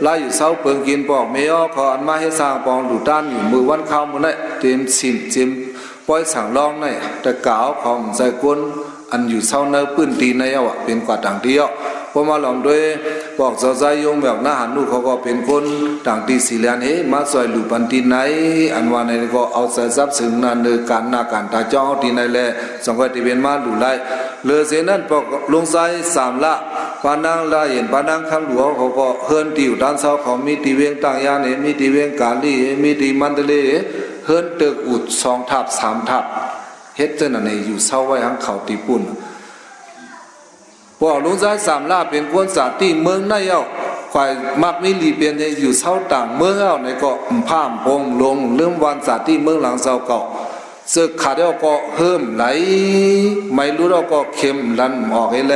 ລາຍຢູ່ເຊົາເປີງກິນປອກເມເອົາ ເຂົາອັນມາເຮັດສ້າງປອງຫຼູຕານຢູ່ມື້ວັນຄາວມື້ໃນ ເຕັມສິມເຕັມ ປ່ອຍສັງລອງໃນຕະກາວຂອງໃຈກົນ ອັນຢູ່ເຊົາໃນພື້ນທີ່ໃນເອົາເປັນກວ່າຕ່າງທີ່ເອົາ ເພາະມາລອມດ້ວຍພວກເຈົ້າຊາຍຍົງແບບນາຫານລູກເຂົາກໍເປັນຄົນຕ່າງທີ່ສີແລນເຮມາຊ່ອຍຫຼູປັນທີ່ໃນ ອັນວ່າໃນກໍເອົາໃຈຊັບເຊິ່ງນາເນີການໜ້າການຕາຈ້ອງເຮົາທີ່ໃນແລ ສັງກະຕິເປັນມາຫຼູໄລ ເຫຼືອເສຍນັ້ນພວກລຸງຊາຍສາມລະ ປານາງລາເຢັນ ປານາງຄຳຫຼວງເຂົາກໍເຮືອນທີ່ຢູ່ຕານເຊົາເຂົາມີທີ່ວຽງຕາງຢານເອ ມີທີ່ວຽງກາລີເອ ມີທີ່ມັນຕະເລເອ ເຮືອນຕຶກອຸດສອງທັບສາມທັບ ເຮັດຈັ່ງນັ້ນໃຫ້ຢູ່ເຊົາໄວ້ຫັ້ນເຂົາທີ່ປຸ້ນ. ພວກລຸງຊາຍສາມລາເປັນຄົນສາຕິເມືອງໃນເອົາ ຂ້ອຍມັກມີຫຼີ່ປ່ຽນໃຫ້ຢູ່ເຊົາຕ່າງເມືອງເອົາໃນເກາະພາມປົງຫຼົງ ລືມວັນສາຕິເມືອງຫຼັງເຈົ້າເກົ່າ ເສິກຂາດແລ້ວກໍເຮີ້ມໄຫຼ ໄໝຫຼຸດແລ້ວກໍເຂັມລັນອອກເອແລ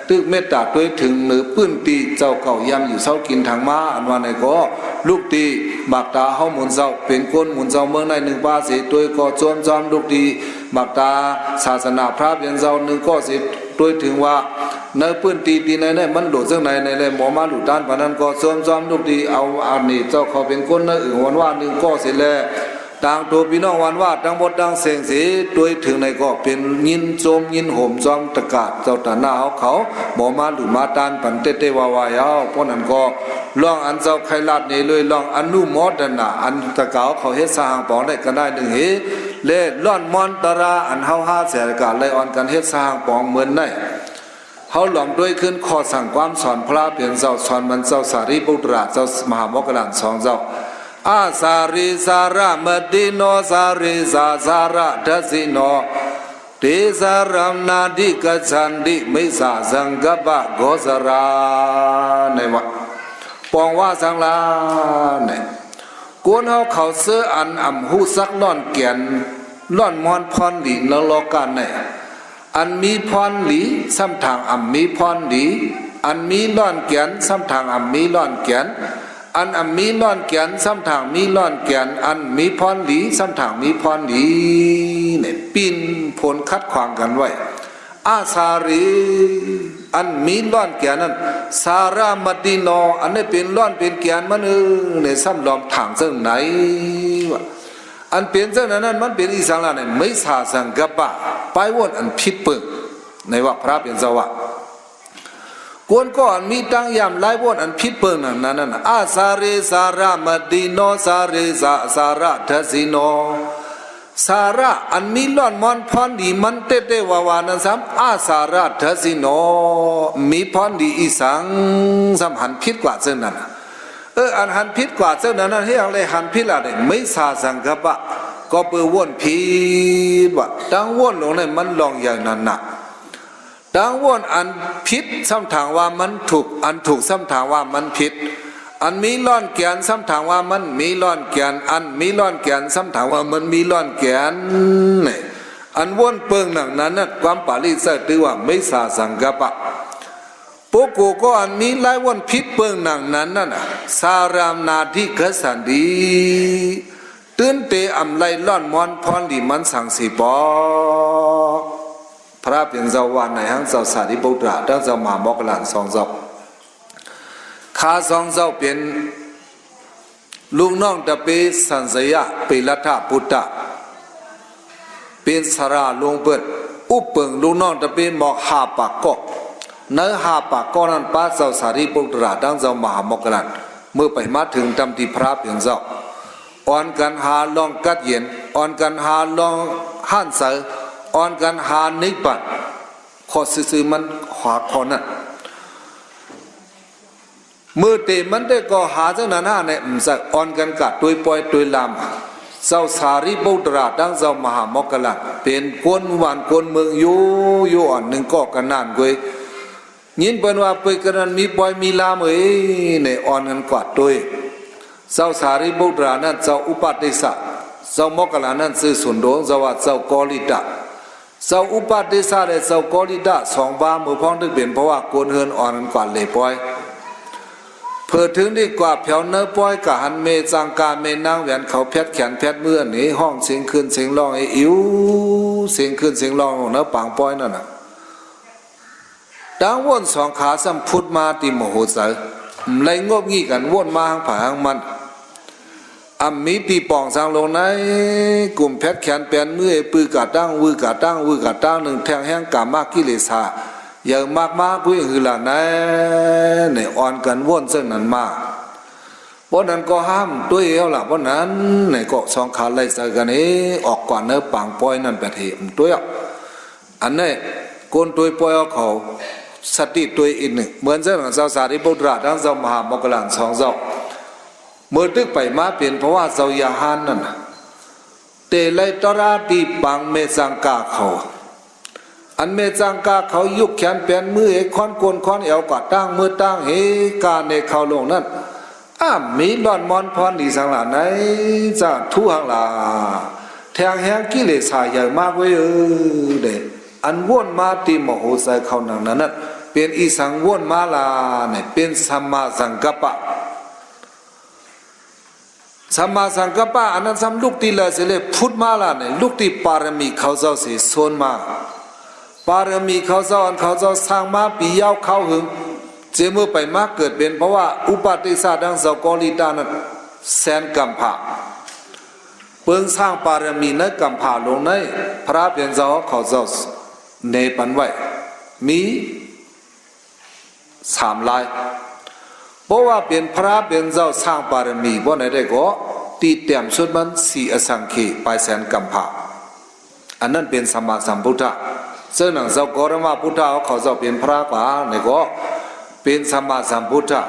ຕຶກເມດຕາຕົວເຖິງເໜີພື້ນທີ່ເຈົ້າເກົ່າ ຍາມຢູ່ເຊົາກິນທາງມາ ອັນວ່າໃນກໍລຸກຕີໝາກຕາເຮົາໝູນເຈົ້າ ເປັນຄົນໝູນເຈົ້າເມືອງໃນໜຶ່ງປາເສຕົວກໍຊວມຊອມລຸກຕີໝາກຕາສາສະໜາພະເປັນເຈົ້າໜຶ່ງກໍເສ ໂດຍເຖິງວ່າໃນພື້ນທີ່ທີ່ໃນໃນມັນໂດດຈັ່ງໃດໃນແລ ໝໍມາລຸຕານປານນັ້ນກໍຊວມຊອມລູກທີ່ເອົາອັນນີ້ເຈົ້າເຂົ້າເປັນຄົນໃນອຶ່ງວັນວ່າໜຶ່ງກໍເສແລ ຕ່າງໂຕພີ່ນ້ອງວັນວ່າທັງໝົດທັງເສັງເສ ໂດຍເຖິງໃນກໍເປັນຍິນໂຈມຍິນໂຫມຈອມຕະກາດເຈົ້າຕາໜ້າເຮົາເຂົາ ໝໍມາລຸມາຕານປັນເຕເຕວາວາຍເອົາ ເພາະນັ້ນກໍລອງອັນເຈົ້າໄຄລາດນີ້ເລີຍ ລອງອະນຸໂມທະນາອັນຕະກາວເຂົາເຮັດສະຫາງປອງໄດ້ກະໜ້າຍໜຶ່ງເຮ ແລະ ລ້ອນມອນຕະລາ ອັນເຮົາຫາແສກາໄລອອນກັນເຮັດສ້າງປອງເໝືອນໃນ ເຮົາຫຼອມດ້ວຍຂຶ້ນຂໍ້ສັ່ງຄວາມສອນພະລາເປັນເຈົ້າ ສອນມັນເຈົ້າສາລີບຸດຕະລາ ເຈົ້າມະຫາໂມກກະລານສອງເຈົ້າ ອາສາຣີສາຣະມະຕິໂນ ສາຣີສາສາຣະທັດສິໂນ ເຕສາຣຳນາທິກະສັນຕິ ມິດສາສັງກັບປະໂກສະລາ ໃນວ່າ ປອງວ່າສັງລາ ໃນ ກວນເຮົາເຂົາເຊີອັນອຳຮູ້ຈັກລ້ອນແກ່ນ ລ້ອນມ່ອນພອນດີໃນໂລກາໃນ ອັນມີພອນດີ ສ່ຳທາງອຳມີພອນດີ ອັນມີລ້ອນແກ່ນ ສ່ຳທາງອຳມີລ້ອນແກ່ນ ອັນອຳມີລ້ອນແກ່ນ ສ່ຳທາງມີລ້ອນແກ່ນ ອັນມີພອນດີ ສ່ຳທາງມີພອນດີ ນີ້ ປິ່ນຜົນຂັດຂວາງກັນໄວ້. ອາສາຣີ ອັນມີລ້ອນແກ່ນນັ້ນ ສາຣະມະຕິໂນ ອັນນີ້ເປັນລ້ອນເປັນແກ່ນມັນເອີ ໃນສ່ຳລອມທາງເຊິ່ງໃນວ່າ ອັນເປັນເຊິ່ງນັ້ນນັ້ນ ມັນເປັນອີ່ສັງລະໃນ ມິດສາສັງກັບປະ ປາຍວົນອັນຜິດເປີງ ໃນວ່າພະເປັນເຈົ້າວ່າ ກວນກໍອັນມີຕັ້ງຍາມລາຍວົນອັນຜິດເປີງນັ້ນນັ້ນ ອາສາຣີສາຣະມະຕິໂນ ສາຣີສາສາຣະທັດສິໂນ ສາຣະອັນມີລ້ອນມ່ອນພອນດີມັນເຕເຕວາວານັ້ນຊ້ຳ ອາສາຣະທັດສິໂນ ມີພອນດີອີ່ສັງ ຊ້ຳຫັນຜິດກວ່າເຊິ່ງນັ້ນ ເອີ ອັນຫັນຜິດກວ່າເຊິ່ງນັ້ນນັ້ນ ເຮັດຫຍັງເລີຍຫັນຜິດລະເດ ມິດສາສັງກັບປະ ກໍເປີວົນຜິດວ່າ ຕັ້ງວົນລົງໃນມັນລອງໃຫຍ່ນັ້ນນະ ຕັ້ງວົນອັນຜິດຊ້ຳຖາງວ່າມັນຖືກ ອັນຖືກຊ້ຳຖາງວ່າມັນຜິດ ອັນມີລ້ອນແກ່ນຊ້ຳຖາງວ່າມັນມີລ້ອນແກ່ນ ອັນມີລ້ອນແກ່ນຊ້ຳຖາງວ່າມັນມີລ້ອນແກ່ນ ອັນວົນເປີງໜັງນັ້ນນະ ຄວາມປາລີໃຊ້ຖືວ່າ ມິດສາສັງກັບປະ ໂປໂກກໍອັນມີລາຍວົນຜິດເປີງໜັງນັ້ນນະ ສາຣາມນາທິກະສັນຕິ ຕື່ນເຕອຳໄລລ້ອນມ່ອນພອນດີມັນສັງສີປອ ພະເປັນເຈົ້າວ່າໃນ ທັງເຈົ້າສາລີບຸດຕະລາ ທັງເຈົ້າມະຫາໂມກກະລານສອງເຈົ້າ ຂ້າສອງເຈົ້າເປັນລູກນ້ອງຕະເປສັນຊະຍະ ເປລັດທະປຸດຕະ ເປັນສາລາລົງເປີດ ອຸບເປິງລູກນ້ອງຕະເປໝອກຫ້າປາກກໍ ໃນຫ້າປາກກໍນັ້ນ ປະເຈົ້າສາລີບຸດຕະລາ ທັງເຈົ້າມະຫາໂມກກະລານ ເມື່ອໄປມາເຖິງຕຳທີ່ພະເປັນເຈົ້າ ອ່ອນກັນຫາລ່ອງກັດເຢັນ ອ່ອນກັນຫາລ່ອງຫ້ານໃສ ອ່ອນກັນຫານິບບານ ຂໍ້ຊື່ໆມັນຫາຂໍ້ນັ້ນ ມື້ເຕມັນໄດ້ກໍຫາຈັ່ງນັ້ນຫາແນ ອຳໃສອ່ອນກັນກະຕົວຍປ່ອຍຕົວຍລາມ ເຈົ້າສາລີບຸດຕະລາ ທັງເຈົ້າມະຫາໂມກກະລານ ເປັນຄົນບ້ານຄົນເມືອງຢູ່ ຢູ່ອັນໜຶ່ງກໍກະນານເວີຍ ຍິນເພິ່ນວ່າເປີກະນັ້ນມີປ່ອຍມີລາມເອີຍ ໃນອ່ອນກັນກວາດຕົວຍ ເຈົ້າສາລີບຸດຕະລານັ້ນ ເຈົ້າອຸປະເຕສະ ເຈົ້າໂມກກະລານັ້ນຊື່ສູນໂດງ ເຈົ້າວ່າເຈົ້າກໍລິຕະ ເຈົ້າອຸປະເຕສະ ແລະ ເຈົ້າກໍລິຕະ ສອງບາມືພ້ອມຖືກເປັນ ເພາະວ່າຄົນເຮືອນອ່ອນກັນກວາດເລປ່ອຍ ເພີເຖິງໄດ້ກວາດແຜວເນີປ່ອຍ ກະຫັນເມຈັງກາເມນາງແຫວນເຂົາແພັດແຂນແພັດມື ອັນນີ້ຮ້ອງເສັງຂຶ້ນເສັງຮ້ອງ ເອ ອິວ ເສັງຂຶ້ນເສັງຮ້ອງ ເນີປາງປ່ອຍນັ້ນນະ ຕັ້ງວົນສອງຂາຊ້ຳພຸດມາທີ່ມະໂຫໄຊ ໄລ່ງົບງິ່ງກັນວົນມາທາງໃຜທາງມັນ ອຳມີຕີປ່ອງສັງລົງໃນ ກຸມແພັດແຂນແປນມື ເອ ປືກະຕັ້ງ ວືກະຕັ້ງ ວືກະຕັ້ງ ໜຶ່ງແທ່ງແຮງກາມະກິເລສາ ໃຫຍ່ມາກມາກຸຍຫືລາໃນ ໃນອ່ອນກັນວົນເຊິ່ງນັ້ນມາ ບໍ່ນັ້ນກໍຫ້າມຕົວຍເອວລະ ບໍ່ນັ້ນ ໃນກໍສອງຂາໄລ່ໃສ່ກັນເອ ອອກກວ່າເນີປາງປ່ອຍນັ້ນໄປເທ ຕົວຍ ອັນນີ້ ຄົນຕົວຍປ່ອຍເອົາເຂົາ ສະຕິຕົວເອງອີກໜຶ່ງ ເໝືອນເຊັ່ນເຈົ້າສາລີບຸດຕະ ທັງເຈົ້າມະຫາໂມກກະລານສອງເຈົ້າ ເມື່ອຕຶກໄປມາເປັນພະວະເຈົ້າຢາຫານນັ້ນນະ ເຕໄລຕະລາຕີປັງເມຈັງກາເຂົາ ອັນເມຈັງກາເຂົາຍຸກແຂນແປນມືເອກຄອນໂກນຄອນແອວກະຕ່າງມືຕ່າງເຮກາເນເຂົາລົງນັ້ນ ອ້າ ມີລອດມອນພອນດີສັງຫຼາໃນ ຈາທຸຫັ້ນລະ ແທງແຮງກິເລສາໃຫຍ່ມາກເວີຍເອີ ເດ ອັນວົນມາຕີມະໂຫໃສ່ເຂົາໜັງນັ້ນ ເປັນອີສັງວົນມາລະ ນີ້ເປັນສຳມາສັງກັບປະ ສຳມາສັງກັບປະ ອັນນັ້ນຊ້ຳລຸກຕີລະເສເລພຸດມາລະ ນີ້ລຸກຕີປາລະມີເຂົາເຈົ້າເສຊົນມາ ປາລະມີເຂົາເຈົ້າ ອັນເຂົາເຈົ້າສ້າງມາປີຍາວຄາວຫຶງ ເຈເມື່ອໄປມາເກີດເປັນພະວະອຸປະຕິສາດດັ່ງເຈົ້າກໍລີຕານັ້ນ ແສນກຳພາ ເບິ່ງສ້າງປາລະມີໃນກຳພາລົງໃນ ພະເປັນເຈົ້າເຂົາເຈົ້າເນປັນໄວ້ ມີສາມລາຍ ເພາະວ່າເປັນພະເປັນເຈົ້າສ້າງປາລະມີບໍ່ໃດໄດ້ກໍ ທີ່ແຕ້ມສຸດມັນສີ່ອະສັງເຂ ປາຍແສນກຳພາ ອັນນັ້ນເປັນສຳມາສຳພຸດທະ ເຊິ່ງໜັງເຈົ້າກໍລະມະພຸດທະເຂົາເຈົ້າເປັນພະກວ່ານີ້ກໍ ເປັນສຳມາສຳພຸດທະ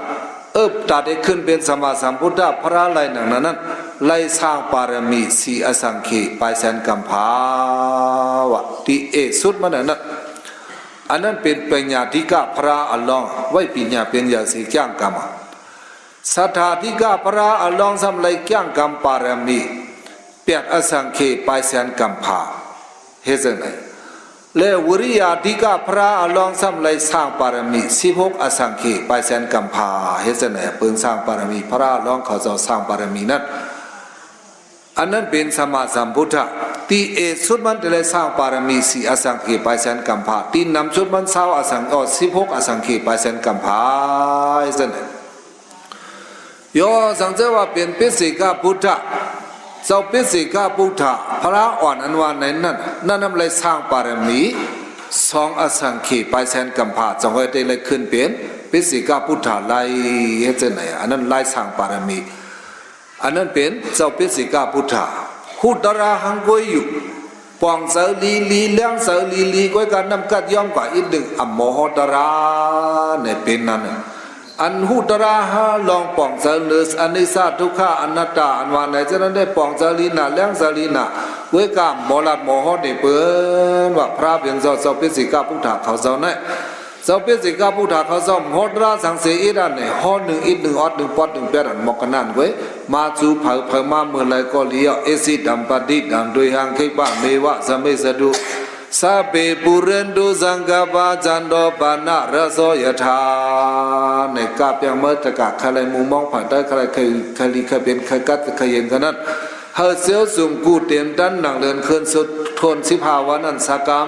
ເອີ ຕາໄດ້ຂຶ້ນເປັນສຳມາສຳພຸດທະ ພະໄລ່ໜັງນັ້ນ ໄລ່ສ້າງປາລະມີສີ່ອະສັງເຂ ປາຍແສນກຳພາ ວ່າທີ່ເອກສຸດມັນນັ້ນ ອັນນັ້ນເປັນປັນຍາທິກະພະອາລອງ ໄວ້ປີຍາເປັນຢາເສກ້ຽງກຳ ສັດທາທິກະພະອາລອງຊ້ຳໄລ່ກ້ຽງກຳປາລະມີ ແປດອະສັງເຂ ປາຍແສນກຳພາ ເຮັດຈັ່ງໃດ ແລະ ວິລິຍາທິກະພະອາລອງຊ້ຳໄລ່ສ້າງປາລະມີ ສິບຫົກອະສັງເຂ ປາຍແສນກຳພາ ເຮັດຈັ່ງໃດ ເບິ່ງສ້າງປາລະມີພະອາລອງເຂົາເຈົ້າສ້າງປາລະມີນັ້ນ ອັນນັ້ນເປັນສຳມາສຳພຸດທະ ທີ່ເອກສຸດມັນໄດ້ໄລ່ສ້າງປາລະມີສີ່ອະສັງເຂ ປາຍແສນກຳພາ ທີ່ນຳສຸດມັນຊາວອະສັງ ເອີ ສິບຫົກອະສັງເຂ ປາຍແສນກຳພາ ເຮັດຈັ່ງໃດ ຍໍສັງເຈົ້າວ່າເປັນປິດເສກະພຸດທະ ເຈົ້າປິດເສກະພຸດທະ ພະອ່ອນອັນວ່າໃນນັ້ນ ນັ້ນນຳໄລ່ສ້າງປາລະມີ ສອງອະສັງເຂ ປາຍແສນກຳພາ ຈັ່ງຄ່ອຍໄດ້ໄລ່ຂຶ້ນເປັນປິດເສກະພຸດທະໄລ່ ເຮັດຈັ່ງໃດ ອັນນັ້ນໄລ່ສ້າງປາລະມີ ອັນນັ້ນເປັນເຈົ້າປິດເສກະພຸດທະ ຫຸດຕະລາຫັ້ງກວຍຢູ່ ປ່ອງໃສລີລີ ແລງໃສລີລີ ກວຍການນຳກັດຍອມກວ່າອີກໜຶ່ງ ອຳມໍໂຫຕະລາ ໃນເປັນນັ້ນ ອັນຫຸດຕະລາຫາລອງປ່ອງໃສເລີສ ອະນິດສະ ທຸກຂະ ອະນັດຕາ ອັນວ່າໃນຈະນັ້ນໄດ້ປ່ອງໃສລີນາ ແລງໃສລີນາ ກວຍກາມມໍລັດມໍໂຫດນີ້ ເພິ່ນວ່າພະເປັນເຈົ້າ ເຈົ້າປິດເສກະພຸດທະເຂົາເຈົ້າໃນ ເຈົ້າປິດເສກະພຸດທະເຂົາເຈົ້າ ໂຫຕະລາສັງເສອີດອັນນີ້ ໂຫໜຶ່ງອີດໜຶ່ງອອດໜຶ່ງປອດໜຶ່ງແປດອັນ ໝົກກະນັ້ນເວີຍ ມາຈູໃຜ ໃຜມາເມື່ອໃດກໍລຽວ ເອຊິດຳປະຕິດຳ ໂດຍຮັງເຄບະເມວະ ສະເມສະຕຸ ສະເບ ປູເຣນຕຸ ສັງກະປາ ຈັນໂຕ ປະນະລະໂສ ຍະຖາ ໃນກາບຍັງເມີຕະກະ ໃຄໄລມຸງມອງ ໃຜໄດ້ ໃຄໄລ ໃຄ ໃຄລີ ໃຄເປັນ ໃຄກັດ ໃຄເຢັນ ຂະນັ້ນ ເຮົາເຊວສຸງກູເຕັມຕັນ ໜັງເລີນເຄີນສຸດ ທົນສິບຫ້າວັນ ອັນສະກຳ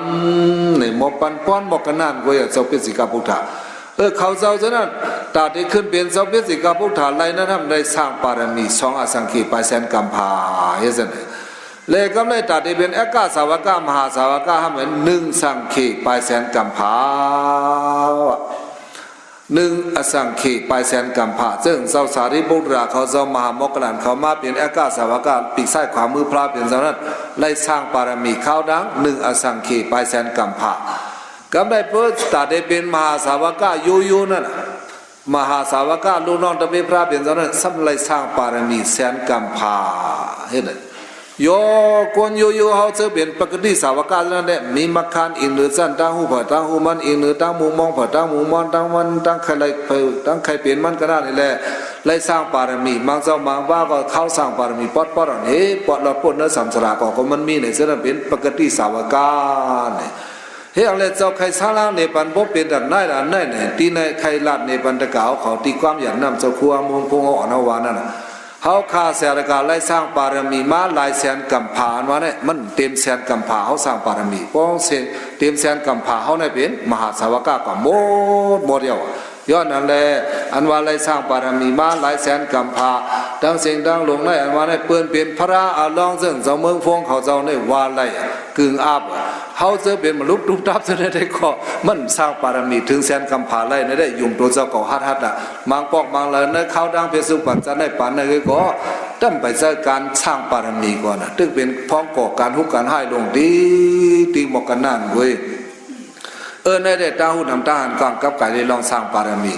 ໃນໝໍປັນປ້ອນໝໍກະນານ ກວຍເຈົ້າປິດເສກະພຸດທະ ເອີ ເຂົາເຈົ້າເຈົ້ານັ້ນ ຕາໄດ້ຂຶ້ນເປັນເຈົ້າປິດເສກະພຸດທະໄລ່ນັ້ນ ທຳໄດ້ສ້າງປາລະມີ ສອງອະສັງເຂ ປາຍແສນກຳພາ ເຮັດຊັ້ນ ແລະ ກຳໄດ້ຕາໄດ້ເປັນເອກະສາວະກະ ມະຫາສາວະກະ ທຳເປັນໜຶ່ງສັງເຂ ປາຍແສນກຳພາ ໜຶ່ງອະສັງເຂ ປາຍແສນກຳພາ ເຊິ່ງເຈົ້າສາລີບຸດຕະ ເຂົາເຈົ້າມະຫາໂມກກະລານ ເຂົ້າມາເປັນເອກະສາວະກະ ປີກຊ້າຍຂວາມືພະເປັນເຈົ້ານັ້ນ ໄດ້ສ້າງປາລະມີຄາວດັງ ໜຶ່ງອະສັງເຂ ປາຍແສນກຳພາ ກຳໄດ້ເປີດຕາໄດ້ເປັນມະຫາສາວະກະ ໂຍໂຍນັ້ນ ມະຫາສາວະກະ ລູກນ້ອງຕະເປພະເປັນເຈົ້ານັ້ນ ສ່ຳໄດ້ສ້າງປາລະມີແສນກຳພາ ເຮັດໃຫ້ ໂຍ ຄົນໂຍໂຍເຮົາເຈີເປັນປະກະຕິສາວະກະນັ້ນແຫຼະ ມີມັກຄານອີງເໜືອຊັ້ນ ຕາງຮູ້ໃຜຕາງຮູ້ມັນ ອີງເໜືອຕາງມຸມມອງໃຜຕາງມຸມມອງ ຕາງມັນ ຕາງໃຄໄລ່ໃຜ ຕາງໃຄເປັນມັນກະນັ້ນນີ້ແຫຼະ ໄລ່ສ້າງປາລະມີ ມັງເຈົ້າມັງວ່າກໍເຂົາສ້າງປາລະມີ ປອດປອດອັນເຮ ປອດລອດພົ້ນໃນສັງສາລາ ກໍ ກໍມັນມີໃນເຊິ່ງນັ້ນເປັນປະກະຕິສາວະກະນີ້ ເຮັດຫຍັງແລະ ເຈົ້າໄຄສາລາງເນປັນບໍ່ເປັນອັນໃດອັນໃດແນ່ ທີ່ໃນໄຄລາດເນປັນຕະກາວເຂົາ ທີ່ຄວາມຢາກນ້ຳເຈົ້າຄົວມຸງພົງອ່ອນເຮົາວ່ານັ້ນ ເຮົາຂ້າສາລະກາໄລ່ສ້າງປາລະມີມາຫຼາຍແສນກຳພາ ອັນວ່ານີ້ມັນເຕັມແສນກຳພາ ເຮົາສ້າງປາລະມີ ປ້ອງເສນ ເຕັມແສນກຳພາ ເຮົານີ້ເປັນມະຫາສາວະກະກະໝົດໝົດດຽວ ຍ້ອນນັ້ນແຫຼະ ອັນວ່າໄລ່ສ້າງປາລະມີມາຫຼາຍແສນກຳພາ ທັງເສັງທັງຫຼົງໃນ ອັນວ່າໃນເພິ່ນເປັນພະອາລອງ ເຊິ່ງເຈົ້າເມືອງຟອງເຂົາເຈົ້າໃນວ່າໄລ່ກຶງອາບ ເຮົາເຈີເປັນມະນຸດຕຸບຕັບເທື່ອໃດກໍ ມັນສ້າງປາລະມີເຖິງແສນກຳພາໄລ່ໃນໄດ້ ຍຸງໂຕເຈົ້າກໍຮັດໆ ນະ ມັງປອກມັງລາຍໃນຄາວດັງເພສຸປັນຈັນໃນປານໃນເອີຍກໍ ຕ້ອງໄປໃຊ້ການສ້າງປາລະມີກ່ອນນະ ຈຶ່ງເປັນພ້ອງກໍ່ການຮຸກການຮ້າຍລົງຕິ ຕິໝອກກັນນັ້ນເວີຍ ເອີ ໃນໄດ້ຕາຫູນຳຕາຫັນກວ້າງກັບກາຍໄດ້ລອງສ້າງບາລະມີ.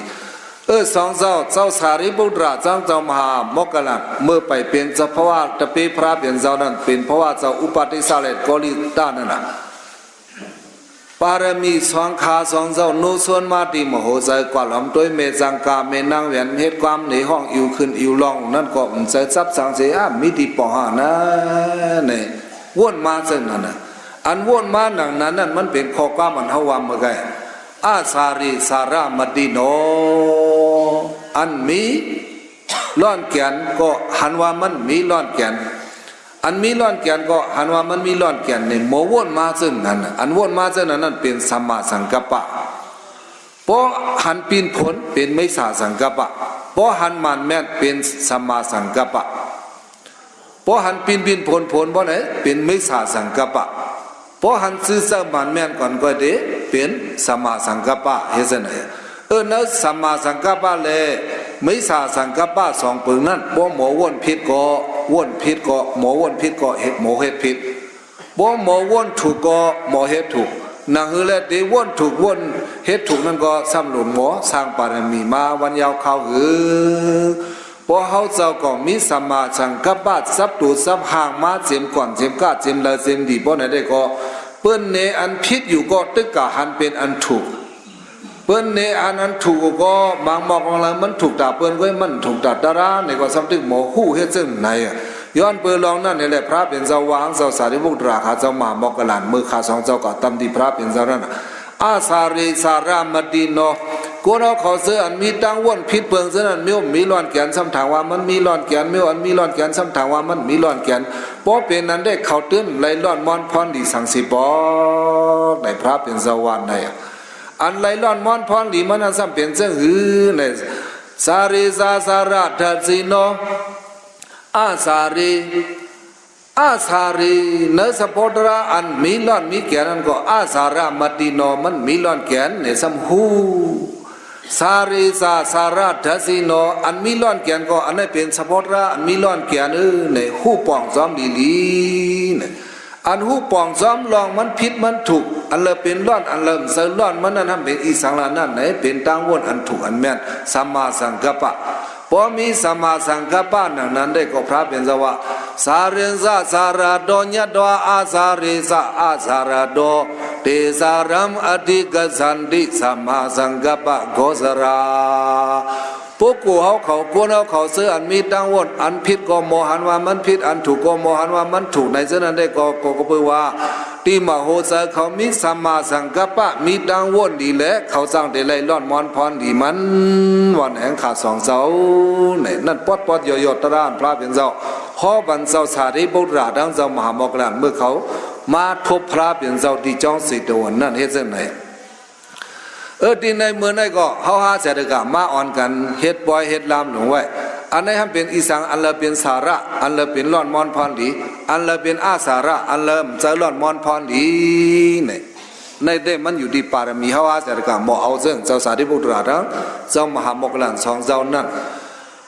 ເອີ ສອງເຈົ້າ ເຈົ້າສາລີບຸດຕະ ເຈົ້າ ເຈົ້າມະຫາໂມກກະລານ ເມື່ອໄປເປັນສະພາວະຕະເປພະລາເປັນເຈົ້ານັ້ນ ເປັນພະວະເຈົ້າອຸປາຕິສາແລະໂກລິຕະນັ້ນນະ ບາລະມີສອງຂ້າສອງເຈົ້າໂນຊວນມາຕີມະໂຫໄຊ ກວາດລ້ອມໂດຍແມ່ຈັງກາ ແມ່ນາງແຫວນ ເຮັດຄວາມໃນຫ້ອງອິວຂຶ້ນອິວລົງນັ້ນກໍບໍ່ໃສ່ຊັບສັງເສຍ ມີທີ່ປອງຫານະ ນີ້ ວົນມາເຊິ່ງນັ້ນນະ. ອັນວົນມາໜັງນັ້ນນັ້ນ ມັນເປັນຂໍ້ຄວາມອັນເຮົາວ່າເມື່ອໄກ ອາສາເຣສາຣະມະຕິໂນ ອັນມີລ້ອນແກນກໍຫັນວ່າມັນມີລ້ອນແກນ ອັນມີລ້ອນແກນກໍຫັນວ່າມັນມີລ້ອນແກນ ນີ້ໝໍວົນມາເຊິ່ງນັ້ນນະ ອັນວົນມາເຊິ່ງນັ້ນນັ້ນເປັນສຳມາສັງກັບປະ ບໍ່ຫັນປິ່ນຜົນເປັນມິດສາສັງກັບປະ ບໍ່ຫັນໝັ້ນແມ່ນເປັນສຳມາສັງກັບປະ ບໍ່ຫັນປິ່ນປິ່ນຜົນຜົນບໍ່ໄດ້ເປັນມິດສາສັງກັບປະ ບໍ່ຫັນຊື່ເສີມໝັ້ນແມ່ນກ່ອນກໍໄດ້ເປັນສຳມາສັງກັບປະ ເຮັດຈັ່ງໃດ ເອີ ໃນສຳມາສັງກັບປະ ແລະ ມິດສາສັງກັບປະສອງເປີງນັ້ນ ບໍ່ໝໍວົນຜິດກໍວົນຜິດກໍ ໝໍວົນຜິດກໍເຮັດ ໝໍເຮັດຜິດ ບໍ່ໝໍວົນຖືກກໍໝໍເຮັດຖືກ ໜັງຫືແລະເດວົນຖືກວົນເຮັດຖືກນັ້ນກໍສຳຫຼວມໝໍສ້າງບາລະມີມາວັນຍາວຄາວຫື ເພາະເຮົາເຈົ້າກໍມີສຳມາສັງກັບປະ ຈັບໂຕຈັບຮ່າງມາເຕັມກ່ອນເຕັມກ້າເຕັມລາເຕັມດີ ບໍ່ແນໃດກໍ ເປີ້ນເນອັນຜິດຢູ່ກໍຕຶກກະຫັນເປັນອັນຖືກ ເປີ້ນເນອັນ ອັນຖືກກໍບາງໝອກບາງລາຍມັນຖືກຕາເປີ້ນເວີຍ ມັນຖືກຕາຕະລານີ້ກໍສຳຕຶກໝໍຮູ້ເຮັດຈັ່ງໃດ ຍ້ອນເປີລອງນັ້ນນີ້ແຫຼະ ພະເປັນເຈົ້າວ່າ ເຈົ້າສາລີບຸດຕະ ຂ້າເຈົ້າມະຫາໂມກກະລານ ເມື່ອຂ້າສອງເຈົ້າກໍຕຳໜິພະເປັນເຈົ້ານັ້ນ ອາສາເຣສາຣະມະຕິໂນ ຄົນເຮົາເຂົາເຊື່ອອັນມີຕັ້ງວົນຜິດເປີງເຊັ່ນນັ້ນ ມີ ມີລ້ອນແກນ ສ່ຳຖາງວ່າມັນມີລ້ອນແກນ ມີອັນມີລ້ອນແກນ ສ່ຳຖາງວ່າມັນມີລ້ອນແກນ ບໍ່ເປັນນັ້ນໄດ້ເຂົາຕື່ມໄລ່ລ້ອນມອນພອນດີສັງສີບອກ ໃນພະເປັນເຈົ້າວ່າໃນ ອັນໄລ່ລ້ອນມອນພອນດີມັນນັ້ນ ສ່ຳເປັນເຊິ່ງຫື ໃນ ສາເຣສາສາຣະທັດສິໂນ ອາສາເຣ ອາສາເຣ ໃນສະໂພດຣະອັນມີລ້ອນມີແກນນັ້ນກໍ ອາສາຣະມະຕິໂນ ມັນມີລ້ອນແກນໃນສ່ຳຫູ ສາເຣສາສາຣະທັດສິໂນ ອັນມີລ້ອນແກນກໍ ອັນນັ້ນເປັນສະໂພດຣະອັນມີລ້ອນແກນ ເອີ ໃນຫູປ່ອງຊອມດີໆ ໃນ ອັນຫູປ່ອງຊອມລອງມັນຜິດມັນຖືກ ອັນລະເປັນລ້ອນ ອັນລະບໍ່ໃສ່ລ້ອນ ມັນນັ້ນເປັນອີ່ສັງລະນັ້ນ ໃນເປັນຕັ້ງວົນອັນຖືກອັນແມ່ນ ສຳມາສັງກັບປະ ບໍ່ມີສຳມາສັງກັບປະໜັງນັ້ນໄດ້ກໍພະເປັນເຈົ້າວ່າ ສາເຣສາສາຣະໂຕ ຍະຖວາອາສາເຣສາອາສາຣະໂຕ ເຕສາຣຳອະທິກັດສັນຕິ ສຳມາສັງກັບປະໂກສະລາ ພວກກູເຮົາເຂົາ ຄົນເຮົາເຂົາເຊື່ອອັນມີຕັ້ງວົນ ອັນຜິດກໍໝໍຫັນວ່າມັນຜິດ ອັນຖືກກໍໝໍຫັນວ່າມັນຖືກ ໃນເຊັ່ນນັ້ນໄດ້ກໍ ກໍ ກໍເປີວ່າ ຕີມະໂຫໄຊເຂົາມີສຳມາສັງກັບປະ ມີຕັ້ງວົນດີແລະ ເຂົາຈັ່ງໄດ້ໄລ່ລ້ອນມອນພອນດີມັນ ວ່າແຫ່ງຂ້າສອງເຈົ້າ ໃນນັ້ນປອດໆ ຢອດໆ ຕະລານພະເປັນເຈົ້າ ຮອບອັນເຈົ້າສາລີບຸດຕະ ທັງເຈົ້າມະຫາໂມກກະລານ ເມື່ອເຂົາມາພົບພະເປັນເຈົ້າທີ່ຈອງສີໂຕນນັ້ນເຮັດຈັ່ງໃດ ເອີ ທີ່ໃນມື້ໃນກໍເຮົາຫາສາດກະມາອ່ອນກັນເຮັດປ່ອຍເຮັດລາມຫຼົງໄວ້ ອັນໃດຫັ້ນເປັນອີ່ສັງ ອັນລະເປັນສາລະ ອັນລະເປັນລ້ອນມອນພອນດີ ອັນລະເປັນອາສາລະ ອັນລະໃສ່ລ້ອນມອນພອນດີ ໃນ ໃນເດ້ມັນຢູ່ທີ່ບາລະມີເຮົາຫາສາດກະໝໍເອົາເຊິ່ງເຈົ້າສາລີບຸດຕະ ທັງເຈົ້າມະຫາໂມກກະລານສອງເຈົ້ານັ້ນ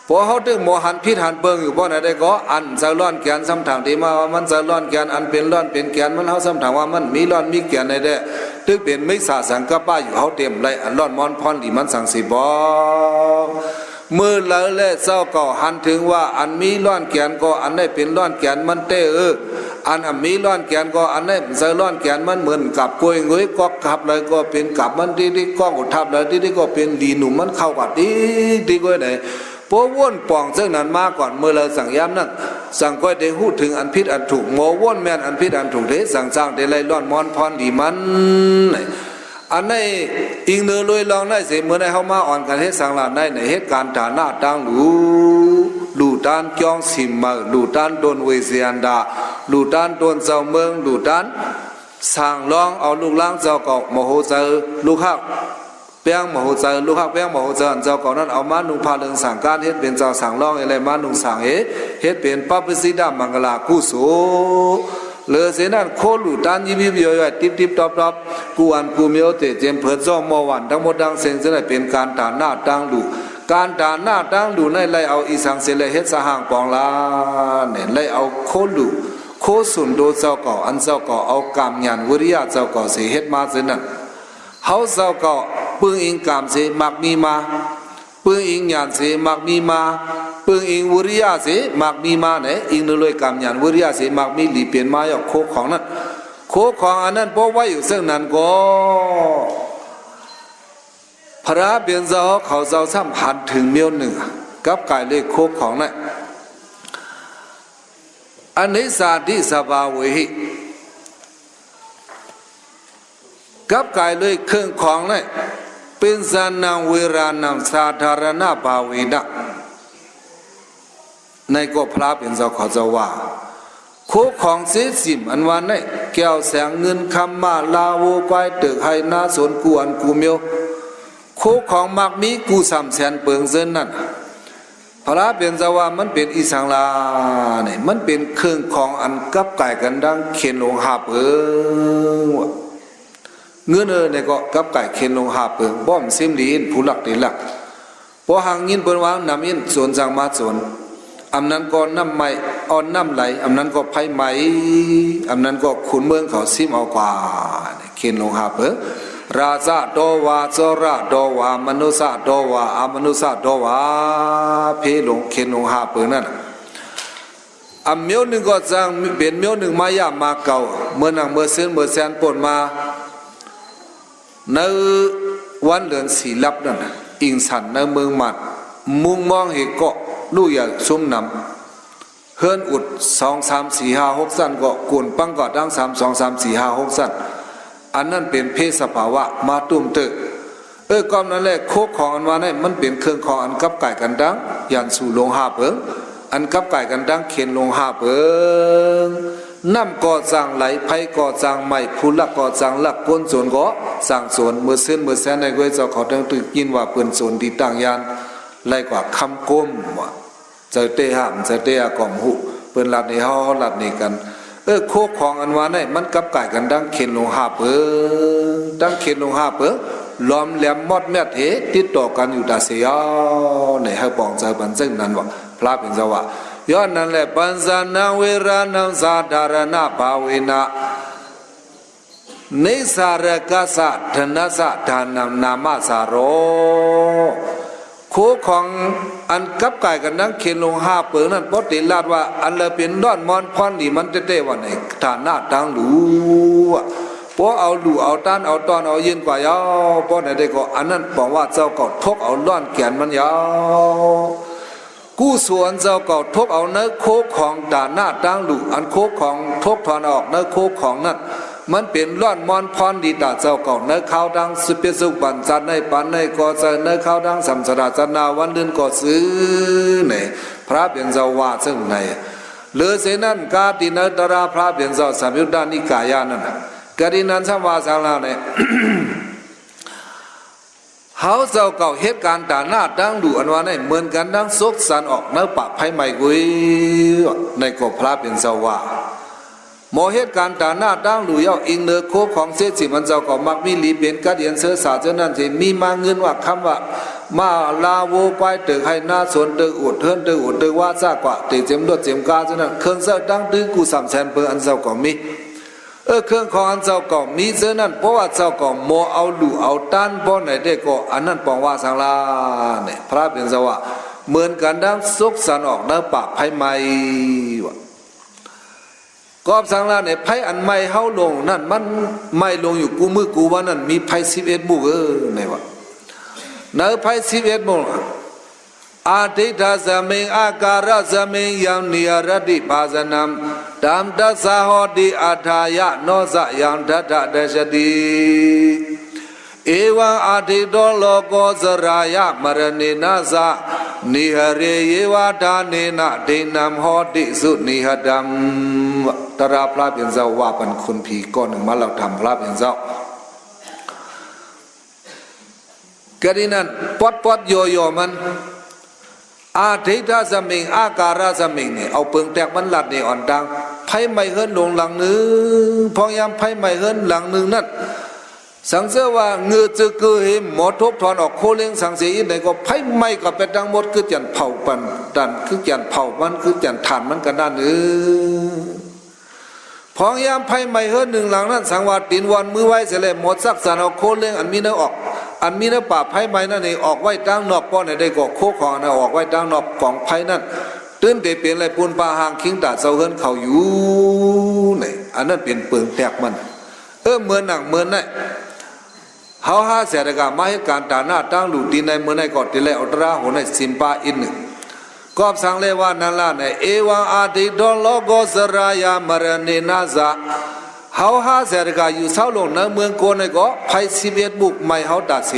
ເພາະເຮົາຕຶກໝໍຫັນຜິດຫັນເບິ່ງຢູ່ບໍ່ໃນໃດກໍ ອັນໃສ່ລ້ອນແກນ ສ່ຳທາງທີ່ມາວ່າມັນໃສ່ລ້ອນແກນ ອັນເປັນລ້ອນເປັນແກນມັນ ເຮົາສ່ຳທາງວ່າມັນມີລ້ອນມີແກນໃນແດ ຕຶກເປັນມິດສາສັງກັບປະຢູ່ ເຮົາເຕັມໄລ່ອັນລ້ອນມອນພອນດີມັນສັງສີບອກ ເມື່ອລາວແລະເຈົ້າເຂົາຫັນເຖິງວ່າ ອັນມີລ້ອນແກນກໍອັນໃດເປັນລ້ອນແກນມັນແຕ່ ເອີ ອັນ ອັນມີລ້ອນແກນກໍອັນໃດໃສ່ລ້ອນແກນມັນ ເໝືອນກັບກ້ວຍງຸ້ຍ ກອກທັບລະກໍເປັນກັບມັນຕິກໆ ກອກທັບລະຕິກໆ ກໍເປັນດີໜຸ່ມມັນເຂົ້າກັບຕິກໆ ກ້ວຍໃດ ພວກວົນປ່ອງເຊິ່ງນັ້ນມາກ່ອນ ເມື່ອລາວສັງຍາມນັ້ນ ສັງກ້ອຍໄດ້ຮູ້ເຖິງອັນຜິດອັນຖືກ ໝໍວົນແມ່ນອັນຜິດອັນຖືກເດ້ ສັງຈາງໄດ້ໄລ່ລ້ອນມອນພອນດີມັນ ອັນໃນອີງເນີລຸຍລອງໃນເສ ເມື່ອໃດເຮົາມາອ່ອນກັນເຮັດສັງລະໃນ ໃນເຮັດການຖານະຕ່າງຫຼູ ຫຼູຕານກ່ອງສີໄໝ ຫຼູຕານໂດນເວສຍັນດາ ຫຼູຕານໂດນເຈົ້າເມືອງ ຫຼູຕານ ສ້າງລອງເອົາລູກຫຼານເຈົ້າເກົ່າມະໂຫໄຊ ລູກຮັກ ແປງມະໂຫໄຊ ລູກຮັກແປງມະໂຫໄຊ ອັນເຈົ້າເກົ່ານັ້ນເອົາມານຸ່ງຜ້າເຫຼືອງສັງການ ເຮັດເປັນເຈົ້າສັງລອງເອ ແລະມານຸ່ງສັງເອ ເຮັດເປັນປະປິດຊິດາມັງກະລາກຸສົລ ເລີເສນັ້ນ ໂຄຫຼູຕານຍິບໆ ຍ່ອຍໆ ຕິບໆ ຕອບໆ ກູອັນກູມຽວເຕເຈັມເພີດ ຈອມໝໍຫວານ ທັງໝົດທັງເສັງ ຈະໄດ້ເປັນການຖານະຕ່າງຫຼູ ການຖານະຕ່າງຫຼູໃນໄລ່ເອົາອີ່ສັງເສ ແລະເຮັດສະຫາງປອງລານ ແລະໄລ່ເອົາໂຄຫຼູ ໂຄສຸນໂດເຈົ້າເກົ່າ ອັນເຈົ້າເກົ່າເອົາກາມຍານວິລິຍະເຈົ້າເກົ່າເສເຮັດມາເຊັ່ນນັ້ນ ເຮົາເຈົ້າກໍປຶ້ງອີງກາມເສ ມັກມີມາ, ປຶ້ງອີງຍານເສ ມັກມີມາ, ປຶ້ງອີງວິລິຍະເສ ມັກມີມາແນ. ອີງດ້ວຍກາມຍານ ວິລິຍະເສ ມັກມີ ລີເປັນມາ ຍອກໂຄຂອງນັ້ນ. ໂຄຂອງອັນນັ້ນ ພໍໄວ້ຢູ່ເຊິ່ງນັ້ນກໍ ພະເປັນເຈົ້າເຂົາເຈົ້າຊ້ຳຫັນເຖິງແນວໜຶ່ງ ກັບກາຍເລີຍໂຄຂອງນັ້ນ. ອະນິດສາທິສະພາເວຫິ ກັບກາຍເລີຍເຄື່ອງຂອງນັ້ນ ເປັນສານັງເວລານັງສາທາລະນະພາເວນະ. ໃນກໍພະເປັນເຈົ້າເຂົາເຈົ້າວ່າ ໂຄຂອງເສສິມອັນວ່ານັ້ນ ແກ້ວແສງເງິນຄຳ ມ້າລາ ໂວ ຄວາຍ ຕຶກໄຮ່ນາສວນ ກູ່ອັນກູ່ແມວ ໂຄຂອງມັກມີກູ່ສາມແສນເປິງເຊິ່ນນັ້ນ ພະເປັນເຈົ້າວ່າ ມັນເປັນອີ່ສັງລະນີ້? ມັນເປັນເຄື່ອງຂອງອັນກັບກາຍກັນດັ່ງເຂນຫຼົງຫ້າເປິງ. ເງິນເອີນີ້ກໍກັບກາຍເຂນຫຼົງຫ້າເປິງ, ບໍ່ເສັມລີນ ຜູ້ລັກໄດ້ລັກ. ພໍຫາງຍິນເພິ່ນວ່ານຳອິນ ໂຈນຈັ່ງມາໂຈນ, ອຳນັ້ນກໍນ້ຳໄໝ້ ອ່ອນນ້ຳໄຫຼ, ອຳນັ້ນກໍໄຟໄໝ້, ອຳນັ້ນກໍຂຸນເມືອງເຂົາຊິມເອົາກວ່າ. ເຂນຫຼົງຫ້າເປີ, ລາຊະໂຕວາ ໂຈຣະໂຕວາ ມະນຸດສະໂຕວາ ອະມະນຸດສະໂຕວາ, ເພຫຼົງ ເຂນຫຼົງຫ້າເປີນັ້ນ. ອຳແນວໜຶ່ງກໍຈັ່ງເປັນແນວໜຶ່ງມາຢາມມາເກົາ, ເມື່ອໜັງເມື່ອເຊີນເມື່ອແຊນປົນມາ ໃນວັນເດືອນສີ່ລັບນັ້ນ ອີງສັນໃນເມືອງມາດ, ມຸງມອງເຫັນເກາະລູກໃຫຍ່ຊຸມນຳ, ເຮືອນອຸດສອງສາມສີ່ຫ້າຫົກຊັ້ນເກາະ, ໂກນປັງເກາະທັງສາມ ສອງສາມສີ່ຫ້າຫົກຊັ້ນ, ອັນນັ້ນເປັນເພສະພາວະມາຕຸ້ມເຕີ. ເອີ ກອມນັ້ນແຫຼະ, ໂຄຂອງອັນວ່ານັ້ນ ມັນເປັນເຄື່ອງຂອງອັນກັບກາຍກັນດັ່ງ ຍານສູນຫຼົງຫ້າເປີງ, ອັນກັບກາຍກັນດັ່ງເຂນຫຼົງຫ້າເປີງ. ນ້ຳກໍຈັ່ງໄຫຼ, ໄຟກໍຈັ່ງໄໝ້, ຜູ້ລັກກໍຈັ່ງລັກ, ຄົນໂຈນກໍຈັ່ງໂຈນ. ເມື່ອຊືນເມື່ອແຊນໃນເວີເຈົ້າເຂົາເຖິງໄດ້ຍິນວ່າເພິ່ນໂຈນທີ່ຕັ້ງຍານ ໄຫຼກວ່າຄຳກົມວ່າ ເຈົ້າເຕະຫາມ ເຈົ້າເຕະຫາກໍບໍ່ຮູ້, ເພິ່ນລັດໃຫ້ເຮົາ ເຮົາລັດໃຫ້ກັນ. ເອີ ໂຄຂອງອັນວ່ານັ້ນ ມັນກັບກາຍກັນດັ່ງເຂນຫຼົງຫ້າເປີງ, ດັ່ງເຂນຫຼົງຫ້າເປີງ, ຫຼອມແຫຼມມອດແມດເຫ ຕິດຕໍ່ກັນຢູ່ຕາເສຍ. ໃນໃຫ້ປອງໃຈປັນເຊິ່ງນັ້ນວ່າ ພະເປັນເຈົ້າວ່າ. ຍ້ອນນັ້ນແຫຼະ ປັນສານັງເວລານັງສາທາລະນະພາເວນະ ນິສາຣະກະສະ ທະນະສະ ທານັງ ນາມະສາໂຣ. ໂຄຂອງອັນກັບກາຍກັນດັ່ງເຂນຫຼົງຫ້າເປີງນັ້ນ ບໍ່ຕິລາດວ່າ ອັນລະເປັນລອດມອນພອນດີມັນແທ້ໆວ່າໃນຖານະຕ່າງຫຼູ ບໍ່ເອົາຫຼູເອົາຕ້ານເອົາຕ້ອນເອົາຍື່ນກວ່າເຍົາ ບໍ່ໃດໄດ້ກໍ ອັນນັ້ນປອງວ່າເຈົ້າກໍທົກເອົາລອນແກ່ນມັນເຍົາ. ກຸສົນເຈົ້າເຂົາທົກເອົາໃນໂຄຂອງຖານະຕ່າງຫຼູ ອັນໂຄຂອງທົກຖອນອອກໃນໂຄຂອງນັ້ນ ມັນເປັນລອດມອນພອນດີຕາເຈົ້າເຂົາ ໃນຄາວທາງເປັນສຸກບັນຊາດໃນປານໃດກໍເຊີນ ໃນຄາວທາງສຳສະລາຊາດໜ້າວັນອື່ນກໍຊື່ ໃນພະເປັນເຈົ້າວ່າເຊິ່ງໃນ. ເລີເສນັ້ນ ກາຕິໃນຕະລາພະເປັນເຈົ້າ ສຳຍຸດຕະນິກາຍະນັ້ນ ກາຕິນັ້ນສຳວ່າສັງລາໃນ ເຮົາເຈົ້າເຂົາເຮັດການຖານະຕ່າງຫຼູອັນວ່າໃນເໝືອນກັນດັ່ງສົກສັນອອກໃນປາກໄຟໄໝ້ກຸຍ ໃນກໍພະເປັນເຈົ້າວ່າ ໝໍເຮັດການຖານະຕ່າງຫຼູເຍົາ ອີງເນີໂຄຂອງເສດສີມັນເຈົ້າກໍມັກມີຫຼີເປັນກະດຽນເຊື້ອສາເຈົ້ານັ້ນ ທີ່ມີມາເງິນວ່າຄຳວ່າ ມ້າລາ ໂວ ຄວາຍ ຕຶກໄຮ່ນາສວນ ຕຶກອຸດເຮືອນ ຕຶກອຸດຕຶກວາ ຊາກວ່າ ເຕເຈັມລົດເຈັມກາເຈົ້ານັ້ນ ເຄື່ອງໃຊ້ຕ່າງຕື່ມກູ່ສາມແສນເປີງ ອັນເຈົ້າກໍມີ ເອີ ເຄື່ອງຂອງອັນເຈົ້າກໍມີເທື່ອນັ້ນ ເພາະວ່າເຈົ້າກໍບໍ່ເອົາຫຼູເອົາຕ້ານບໍ່ໃດເດ້ກໍ ອັນນັ້ນປອງວ່າສັງລາ ນີ້ ພະເປັນເຈົ້າວ່າ ເໝືອນກັນດັ່ງສົກສັນອອກໃນປາກໄຟໄໝ້ວ່າ ກອບສັງລາໃນໄຟອັນໄໝ້ເຮົາລົງນັ້ນ ມັນໄໝ້ລົງຢູ່ກູ່ມື້ກູ່ວັນນັ້ນ ມີໄຟສິບເອັດໝູ່ເອີ ໃນວ່າ ໃນໄຟສິບເອັດໝູ່ ອະທິດຖະສະມິງ ອາກາລະສະມິງ ຍັງນິຫະຣະຕິພາສະນັງ ຕັມຕັດສະໂຫຕິ ອັດຖາຍະ ເນາະ ສະຍັງ ທັດຖະດັດສະຕິ ເອວັງ ອະທິດໂຕ ໂລໂກ ຊະລາຍະ ມະຣະເນນະ ສະ ນິຫະເຣ ເຍວະ ຖາເນນະ ດິນນຳ ໂຫຕິ ສຸນິຫະຕັງ ຕະລາພະເປັນເຈົ້າວ່າປັນຄຸນຜີກ້ອນໜຶ່ງມາເລົ່າທຳພະເປັນເຈົ້າ ກະດີນັ້ນ ປອດໆ ຍໍໆ ມັນ ອະທິດຖະສະມິງ ອາກາລະສະມິງ ນີ້ ເອົາເປິງແຕກມັນລັດນີ້ອ່ອນຕ່າງ ໄຟໄໝ້ເຮືອນຫຼົງຫຼັງໜຶ່ງ ພະຍາຍາມໄຟໄໝ້ເຮືອນຫຼັງໜຶ່ງນັ້ນ ສັງເສວ່າເງືອຈຶກຄືເຫັນໝໍທົກຖອນອອກໂຄເລັງສັງເສອີກໃດກໍ ໄຟໄໝ້ກໍໄປທັງໝົດ ຄືຈັນເຜົາປັນຕັນ ຄືຈັນເຜົາມັນ ຄືຈັນຖ່ານມັນກະນັ້ນເອີ. ພອງຍາມໄຟໄໝ້ເຮືອນໜຶ່ງຫຼັງນັ້ນ ສັງວ່າຕີນວອນມືໄວເສຍແລ້ວ ໝໍຈັກສັນເອົາໂຄເລັງອັນມີໃນອອກ ອັນມີໃນປ່າໄຟໄໝ້ນັ້ນນີ້ອອກໄວ້ຕາງນອກ ປ້ອນໃຫ້ໄດ້ກໍໂຄຂອງອັນນັ້ນອອກໄວ້ຕາງນອກກອງໄຟນັ້ນ ຕື່ນເຕເປັນແລະປູນປາຮ່າງຄິງຕາເຈົ້າເຮືອນເຂົາຢູ່ ນີ້ ອັນນັ້ນເປັນເປິງແຕກມັນ. ເອີ ເມີນໜັງເມີນໄດ້ ເຮົາຫາເສຍແຕ່ກະມາເຮັດການຕານະຕາງຫຼູ່ຕີໃນມື້ໃນກໍຕິໄລເອົາຕະລາໂຫໃນສິມປາອີກໜຶ່ງ. ກອບສັງເລວານັ້ນລະໃນ ເອວັງອະທິດຖົງໂລໂກສະຣາຍາມະຣະເນນະຈະ ເຮົາຫາເສຍແຕ່ກະຢູ່ເຊົາລົງໃນເມືອງໂກໃນກໍໄຟສິບເອັດໝູກໄໝ້ເຮົາຕາເສ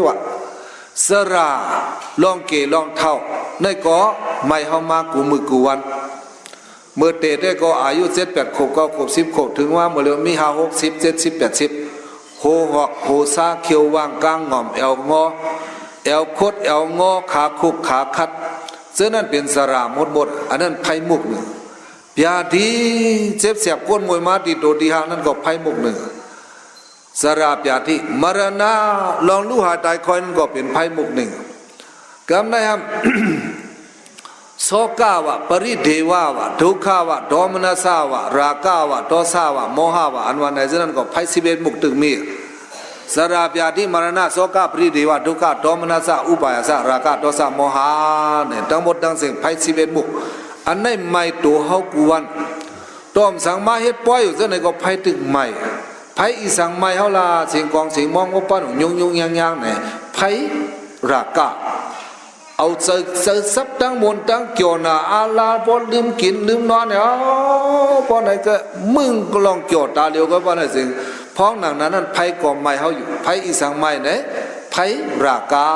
ວະ ຊະລາ ລ່ອງເກລ່ອງເຖົ້າໃນກໍໄໝ້ເຮົາມາກູ່ມື້ກູ່ວັນ. ເມື່ອແຕ່ແຕ່ກໍອາຍຸເຈັດແປດຂວບເກົ້າຂວບສິບຂວບ ເຖິງວ່າເມື່ອເລັວມີຫ້າຫົກສິບເຈັດສິບແປດສິບ ໂຫຫອກໂຫຊາ ຂຽວຫວ່າງກາງງອມ ແອວງໍ ແອວຄົດແອວງໍ ຂາຄຸກຂາຂັດ ເຊິ່ງນັ້ນເປັນຊະລາໝົດໆ ອັນນັ້ນໄຟໝູກໜຶ່ງ. ປຽທີ ເຈັບແສບກົ້ນມວຍມາຕິໂຕຕິຫາງ ນັ້ນກໍໄຟໝູກໜຶ່ງ. ຊະລາປຽທິ ມະຣະນະ ລ່ອງລູກຫາຍຕາຍຄ່ອຍນັ້ນກໍເປັນໄຟໝູກໜຶ່ງ. ກຳໄດ້ຫ້າມ ໂສກາວະ ປະລິເທວາວະ ທຸກຂາວະ ໂທມະນັດສາວະ ຣາກາວະ ໂທສາວະ ໂມຫາວະ ອັນວ່າໃນເຊັ່ນນັ້ນກໍໄຟສິບເອັດໝູກຕຶກມີ ຊະລາປຽທິ ມະຣະນະ ໂສກາ ປະລິເທວາ ທຸກຂາ ໂທມະນັດສາ ອຸປາຍາສາ ຣາກາ ໂທສາ ໂມຫາ ນີ້ ທັງໝົດທັງເສັງໄຟສິບເອັດໝູກ ອັນໃນໄໝ້ໂຕເຮົາກູ່ວັນ. ຕ້ອມສັງມາເຮັດປ່ອຍຢູ່ຈັ່ງໃດກໍໄຟຕຶກໄໝ້ ໄຟອີສັງໄໝ້ເຮົາລະ ເສັງກອງເສັງມອງ ໂອປັນຍຸງຍຸງຍາງຍາງແນ່ ໄຟ ຣາກະ ເອົາໃຈໃສ່ສັບຕັ້ງມົນຕັ້ງເກຍວໜ້າອາລາ ບໍ່ລືມກິນລືມນອນເອົາ ປ້ອນໃດກໍມຶງກໍລອງເກຍວຕາຫຼຽວກໍປ້ອນໃດເສັງ ພ້ອງໜັງນັ້ນນັ້ນ ໄຟກໍໄໝ້ເຮົາຢູ່ ໄຟອີສັງໄໝ້ເດ້ ໄຟຣາກະ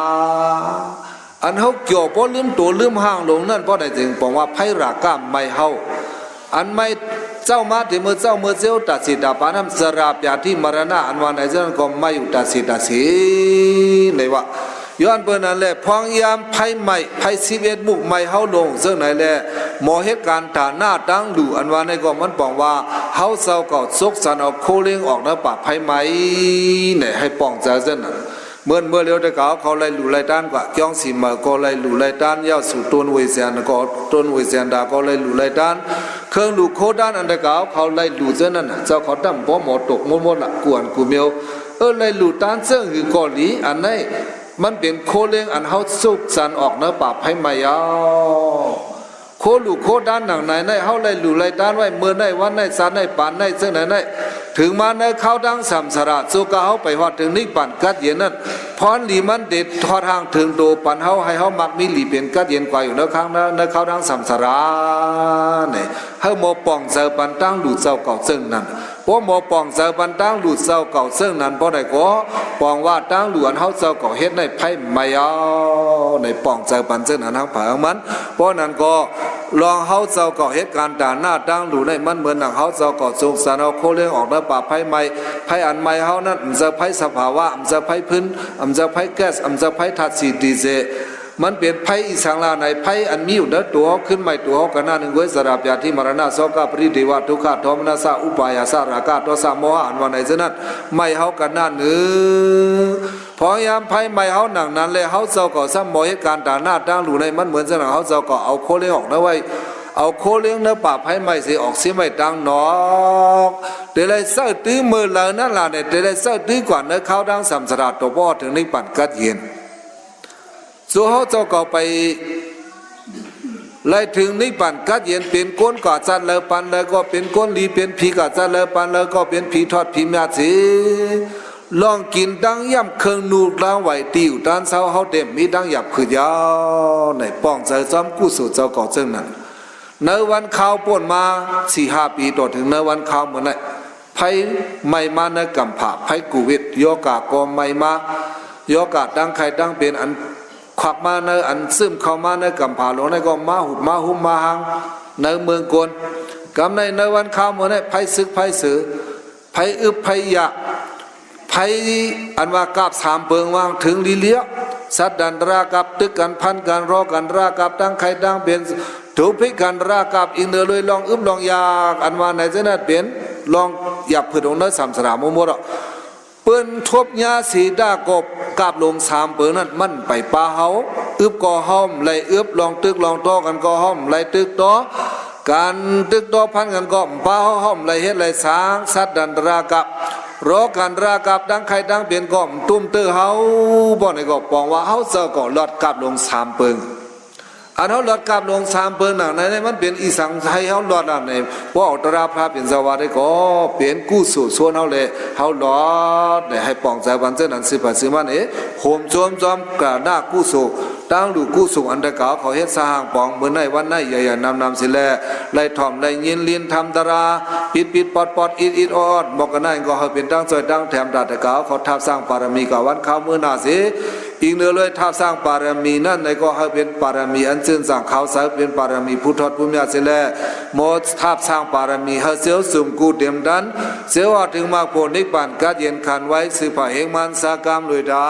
ອັນເຮົາເກຍວບໍ່ລືມໂຕລືມຮ່າງລົງນັ້ນ ປ້ອນໃດເສັງ ປອງວ່າໄຟຣາກະໄໝ້ເຮົາ ອັນໄໝ້ເຈົ້າມາແຕ່ເມື່ອເຊົ້າເມື່ອເຊວຕາສີຕາປານຳ ຊະລາປຽທິ ມະຣະນະ ອັນວ່າໃນເຊັ່ນນັ້ນກໍໄໝ້ຢູ່ຕາສີຕາສີ ໃນວ່າ ຍ້ອນເປີນນັ້ນແຫຼະ ພວງຍາມໄຟໄໝ້ ໄຟສິບເອັດໝູກໄໝ້ເຮົາລົງເຊິ່ງໃນແລ ໝໍເຮັດການຕານະຕາງຫຼູ່ ອັນວ່າໃນກໍມັນປອງວ່າ ເຮົາເຈົ້າເກົ່າສົກສັນເອົາໂຄເລັງອອກໃນປ່າໄຟໄໝ້ ໃນໃຫ້ປອງໃຈເຊັ່ນນັ້ນ. ເໝືອນເມື່ອລຽວແຕ່ເກົ່າເຂົາໄລ່ຫຼູ່ໄລ່ຕານກວ່າ ກຽງສີເໝີກໍໄລ່ຫຼູ່ໄລ່ຕານ ຍາວສູ່ຕົ້ນເວຍແສນກໍ ຕົ້ນເວຍແສນດາກໍໄລ່ຫຼູ່ໄລ່ຕານ ເຄື່ອງຫຼູ່ໂຄຕານອັນແຕ່ເກົ່າເຂົາໄລ່ຫຼູ່ເຊັ່ນນັ້ນ ເຈົ້າເຂົາຕ່ຳບໍ່ໝໍຕົກໝົດໆລະ ກວນກູເມວ ເອີ ໄລ່ຫຼູ່ຕານເຊິ່ງຫືອກໍດີ ອັນໃນ ມັນເປັນໂຄເລັງອັນເຮົາສຸກສັນອອກໃນປ່າໄຟໄໝ້ເອົາ ໂຄຫຼູ່ໂຄຕານໜັງໃນໃນ ເຮົາໄລ່ຫຼູ່ໄລ່ຕານໄວ້ ເມື່ອໃນວັນໃນຊາດໃນປານໃນເຊິ່ງໃນໃນ ເຖິງມາໃນຄາວດັ່ງສຳສາລາ ໂຊກາເຮົາໄປຮອດເຖິງນິບບານກັດເຢັນນັ້ນ ພອນດີມັນເດັດຮອດຮ່າງເຖິງໂຕ ປັນເຮົາໃຫ້ເຮົາມັກມີຫຼີເປັນກັດເຢັນກວ່າຢູ່ໃນຄັ້ງໃນ ໃນຄາວດັ່ງສຳສາລາ ນີ້ ເຮົາໝໍປ່ອງໃຈປັນຕາງຫຼູ່ເຈົ້າເກົ່າເຊິ່ງນັ້ນ ພໍໝໍປ່ອງໃຈປັນຕາງຫຼູ່ເຈົ້າເກົ່າເຊິ່ງນັ້ນ ພໍໃດກໍປອງວ່າຕາງຫຼູ່ອັນເຮົາເຈົ້າເກົ່າເຮັດໃນໄຟໄໝ້ເອົາ ໃນປ່ອງໃຈປັນເຊິ່ງນັ້ນ ທາງໃຜທາງມັນ ເພາະນັ້ນກໍລອງເຮົາເຈົ້າເກົ່າເຮັດການຕານະຕາງຫຼູ່ໃນມັນ ເໝືອນໜັງເຮົາເຈົ້າເກົ່າສົກສັນເອົາໂຄເລັງອອກໃນປ່າໄຟໄໝ້ ໄຟອັນໄໝ້ເຮົານັ້ນ ມັນຈະໄຟສະພາວະ ມັນຈະໄຟຟືນ ມັນຈະໄຟແກັສ ມັນຈະໄຟທາດສີດີເຈ ມັນເປັນໄຟອີສັງລະໃນ ໄຟອັນມີຢູ່ໃນຕົວເຮົາ ຂຶ້ນໄໝ້ຕົວເຮົາກະໜ້າໜຶ່ງ ເວີຍ ຊະລາ ປຽທິ ມະລະນະ ໂສກະ ປະລິເທວະ ທຸກຂະ ໂທມະນັດສະ ອຸປາຍາສະ ຣາກະ ໂທສະ ໂມຫະ ອັນວ່າໃນເຊັ່ນນັ້ນ ໄໝ້ເຮົາກະໜ້າໜຶ່ງ ພະຍາຍາມໄຟໄໝ້ເຮົາໜັງນັ້ນແລະ ເຮົາເຈົ້າກໍຊ້ຳບໍ່ເຮັດການຕານະຕາງຫຼູໃນ ມັນເໝືອນຈັ່ງນັ້ນ ເຮົາເຈົ້າກໍເອົາໂຄເລັງອອກນະໄວ້ ເອົາໂຄເລັງໃນປ່າໄຟໄໝ້ເສຍອອກເສຍໄວ້ຕາງນອກ ແຕ່ໄດ້ໃຊ້ຕື້ມື້ເລີນນັ້ນລະ ແຕ່ໄດ້ໃຊ້ຕື້ກວ່າໃນຄາວດັ່ງສຳສະລາ ຕໍ່ບໍ່ເຖິງນິບບານກັດເຢັນ ສູ່ເຮົາເຈົ້າກໍໄປໄດ້ເຖິງນິບບານກັດເຢັນ ເປັນຄົນກໍຈັດແລ້ວ ປານໃດກໍເປັນຄົນດີ ເປັນຜີກໍຈັດແລ້ວ ປານໃດກໍເປັນຜີທອດຜີມຽດເສ ລອງກິນຕັ້ງຢ້ຳເຄື່ອງນຸ່ງຕ່າງໄວ້ ຕິວຕານເຊົ້າເຮົາເຕັມມີຕັ້ງຢາບຂືດຍາວ ໃນປ່ອງໃຈຈອມກຸສົນເຈົ້າກໍເຊິ່ງນັ້ນ ໃນວັນຄາວປົນມາສີ່ຫ້າປີ ຕໍ່ເຖິງໃນວັນຄາວມື້ໃນ ໄຟໄໝ້ມາໃນກຳພາ ໄຟໂຄວິດ ຢອກາກໍໄໝ້ມາ ຢອກາຕັ້ງໄຂ້ຕັ້ງເປັນ ອັນຄວັກມາໃນ ອັນຊຶມເຂົ້າມາໃນກຳພາຫຼວງໃນ ກໍມາຫຸບມາຫຸ້ມມາຫາງໃນເມືອງກົນ ກຳໃນ ໃນວັນຄາວມື້ໃນ ໄຟຊຶກໄຟເສີ ໄຟອຶບໄຟຢາກ ໄຟອັນວ່າກາບສາມເປີງຫວ່າງເຖິງລີເລຍ ສັດດັນຕະລາກັບ ຕຶກກັນ ຟັນກັນ ລໍກັນຕະລາກັບ ຕັ້ງໄຂ້ຕັ້ງເປັນ ທຸກພິການຕະລາກັບ ອີງເໜືອລວຍລອງອຶບລອງຢາກ ອັນວ່າໃນເຊັ່ນນັ້ນເປັນລອງຢາກຜືດອົງເນີສາມສະລາໝົດໆ ເປີ້ນທົບຍາສີດາກໍກາບລົງສາມເປີງນັ້ນ ມັນໄປປາເຮົາ ອຶບກໍເຮົາບໍ່ໄດ້ອຶບ ລອງຕຶກລອງຕໍ່ກັນກໍເຮົາບໍ່ໄດ້ຕຶກຕໍ່ ການຕຶກໂຕ້ພັນກັນກໍບໍ່ເຮົາເຮົາໄດ້ເຮັດໄດ້ສ້າງ ສັດດັນຕະລາກັບ ໂລກັນຕະລາກັບ ດັ່ງໄຂ້ດັ່ງເປັນກໍຕຸ້ມເຕີເຮົາ ບໍ່ນີ້ກໍປອງວ່າເຮົາເຈົ້າກໍລອດກັບລົງສາມເປີງ. ອັນເຮົາລອດກັບລົງສາມເປີງນັ້ນ ໃນ ໃນມັນເປັນອີ່ສັງໃຫ້ເຮົາລອດນັ້ນ ໃນພວກເອົາຕະລາພາເປັນສະຫວັດໄດ້ກໍເປັນກຸສົນຊວນເຮົາແລະ ເຮົາລອດ ໃຫ້ປອງໃຈວັນເຈີນັ້ນ ສືບໄປສືບມານີ້ ໂຮມໂຈມຈອມກະໜ້າກຸສົນ ຕັ້ງດູກຸສົນອັນຕະກາວເຂົາເຮັດສະຫາງປອງ ມື້ໃນວັນໃນ ຢ່າໆນຳໆຊີ້ແລ ໄລ່ຖ່ອມໄລ່ຍິນລິນທຳຕະລາ ປິດໆປອດໆອິດໆອອດໆ ໝໍກະໄນກໍໃຫ້ເປັນຕັ້ງຊ່ອຍຕັ້ງແຖມຕາຕະກາວເຂົາທັບສ້າງປາລະມີກະວັນຄາວມື້ໜ້າຊີ້ ອີກເໜືອເລີຍ ທາບສ້າງປາລະມີນັ້ນໃດກໍໃຫ້ເປັນປາລະມີອັນເຈີນຈາງຂາວໃສ ເປັນປາລະມີຜູ້ທອດຜູ້ຍາດເສຍແລ້ວ ໝົດທາບສ້າງປາລະມີໃຫ້ເຊວສຸມກູເຕັມດັນ ເຊວວ່າເຖິງມາກໂພນິບານກາດເຢັນຂັນໄວ້ ສືບພາເຮງມັນສາກາມໂດຍດາ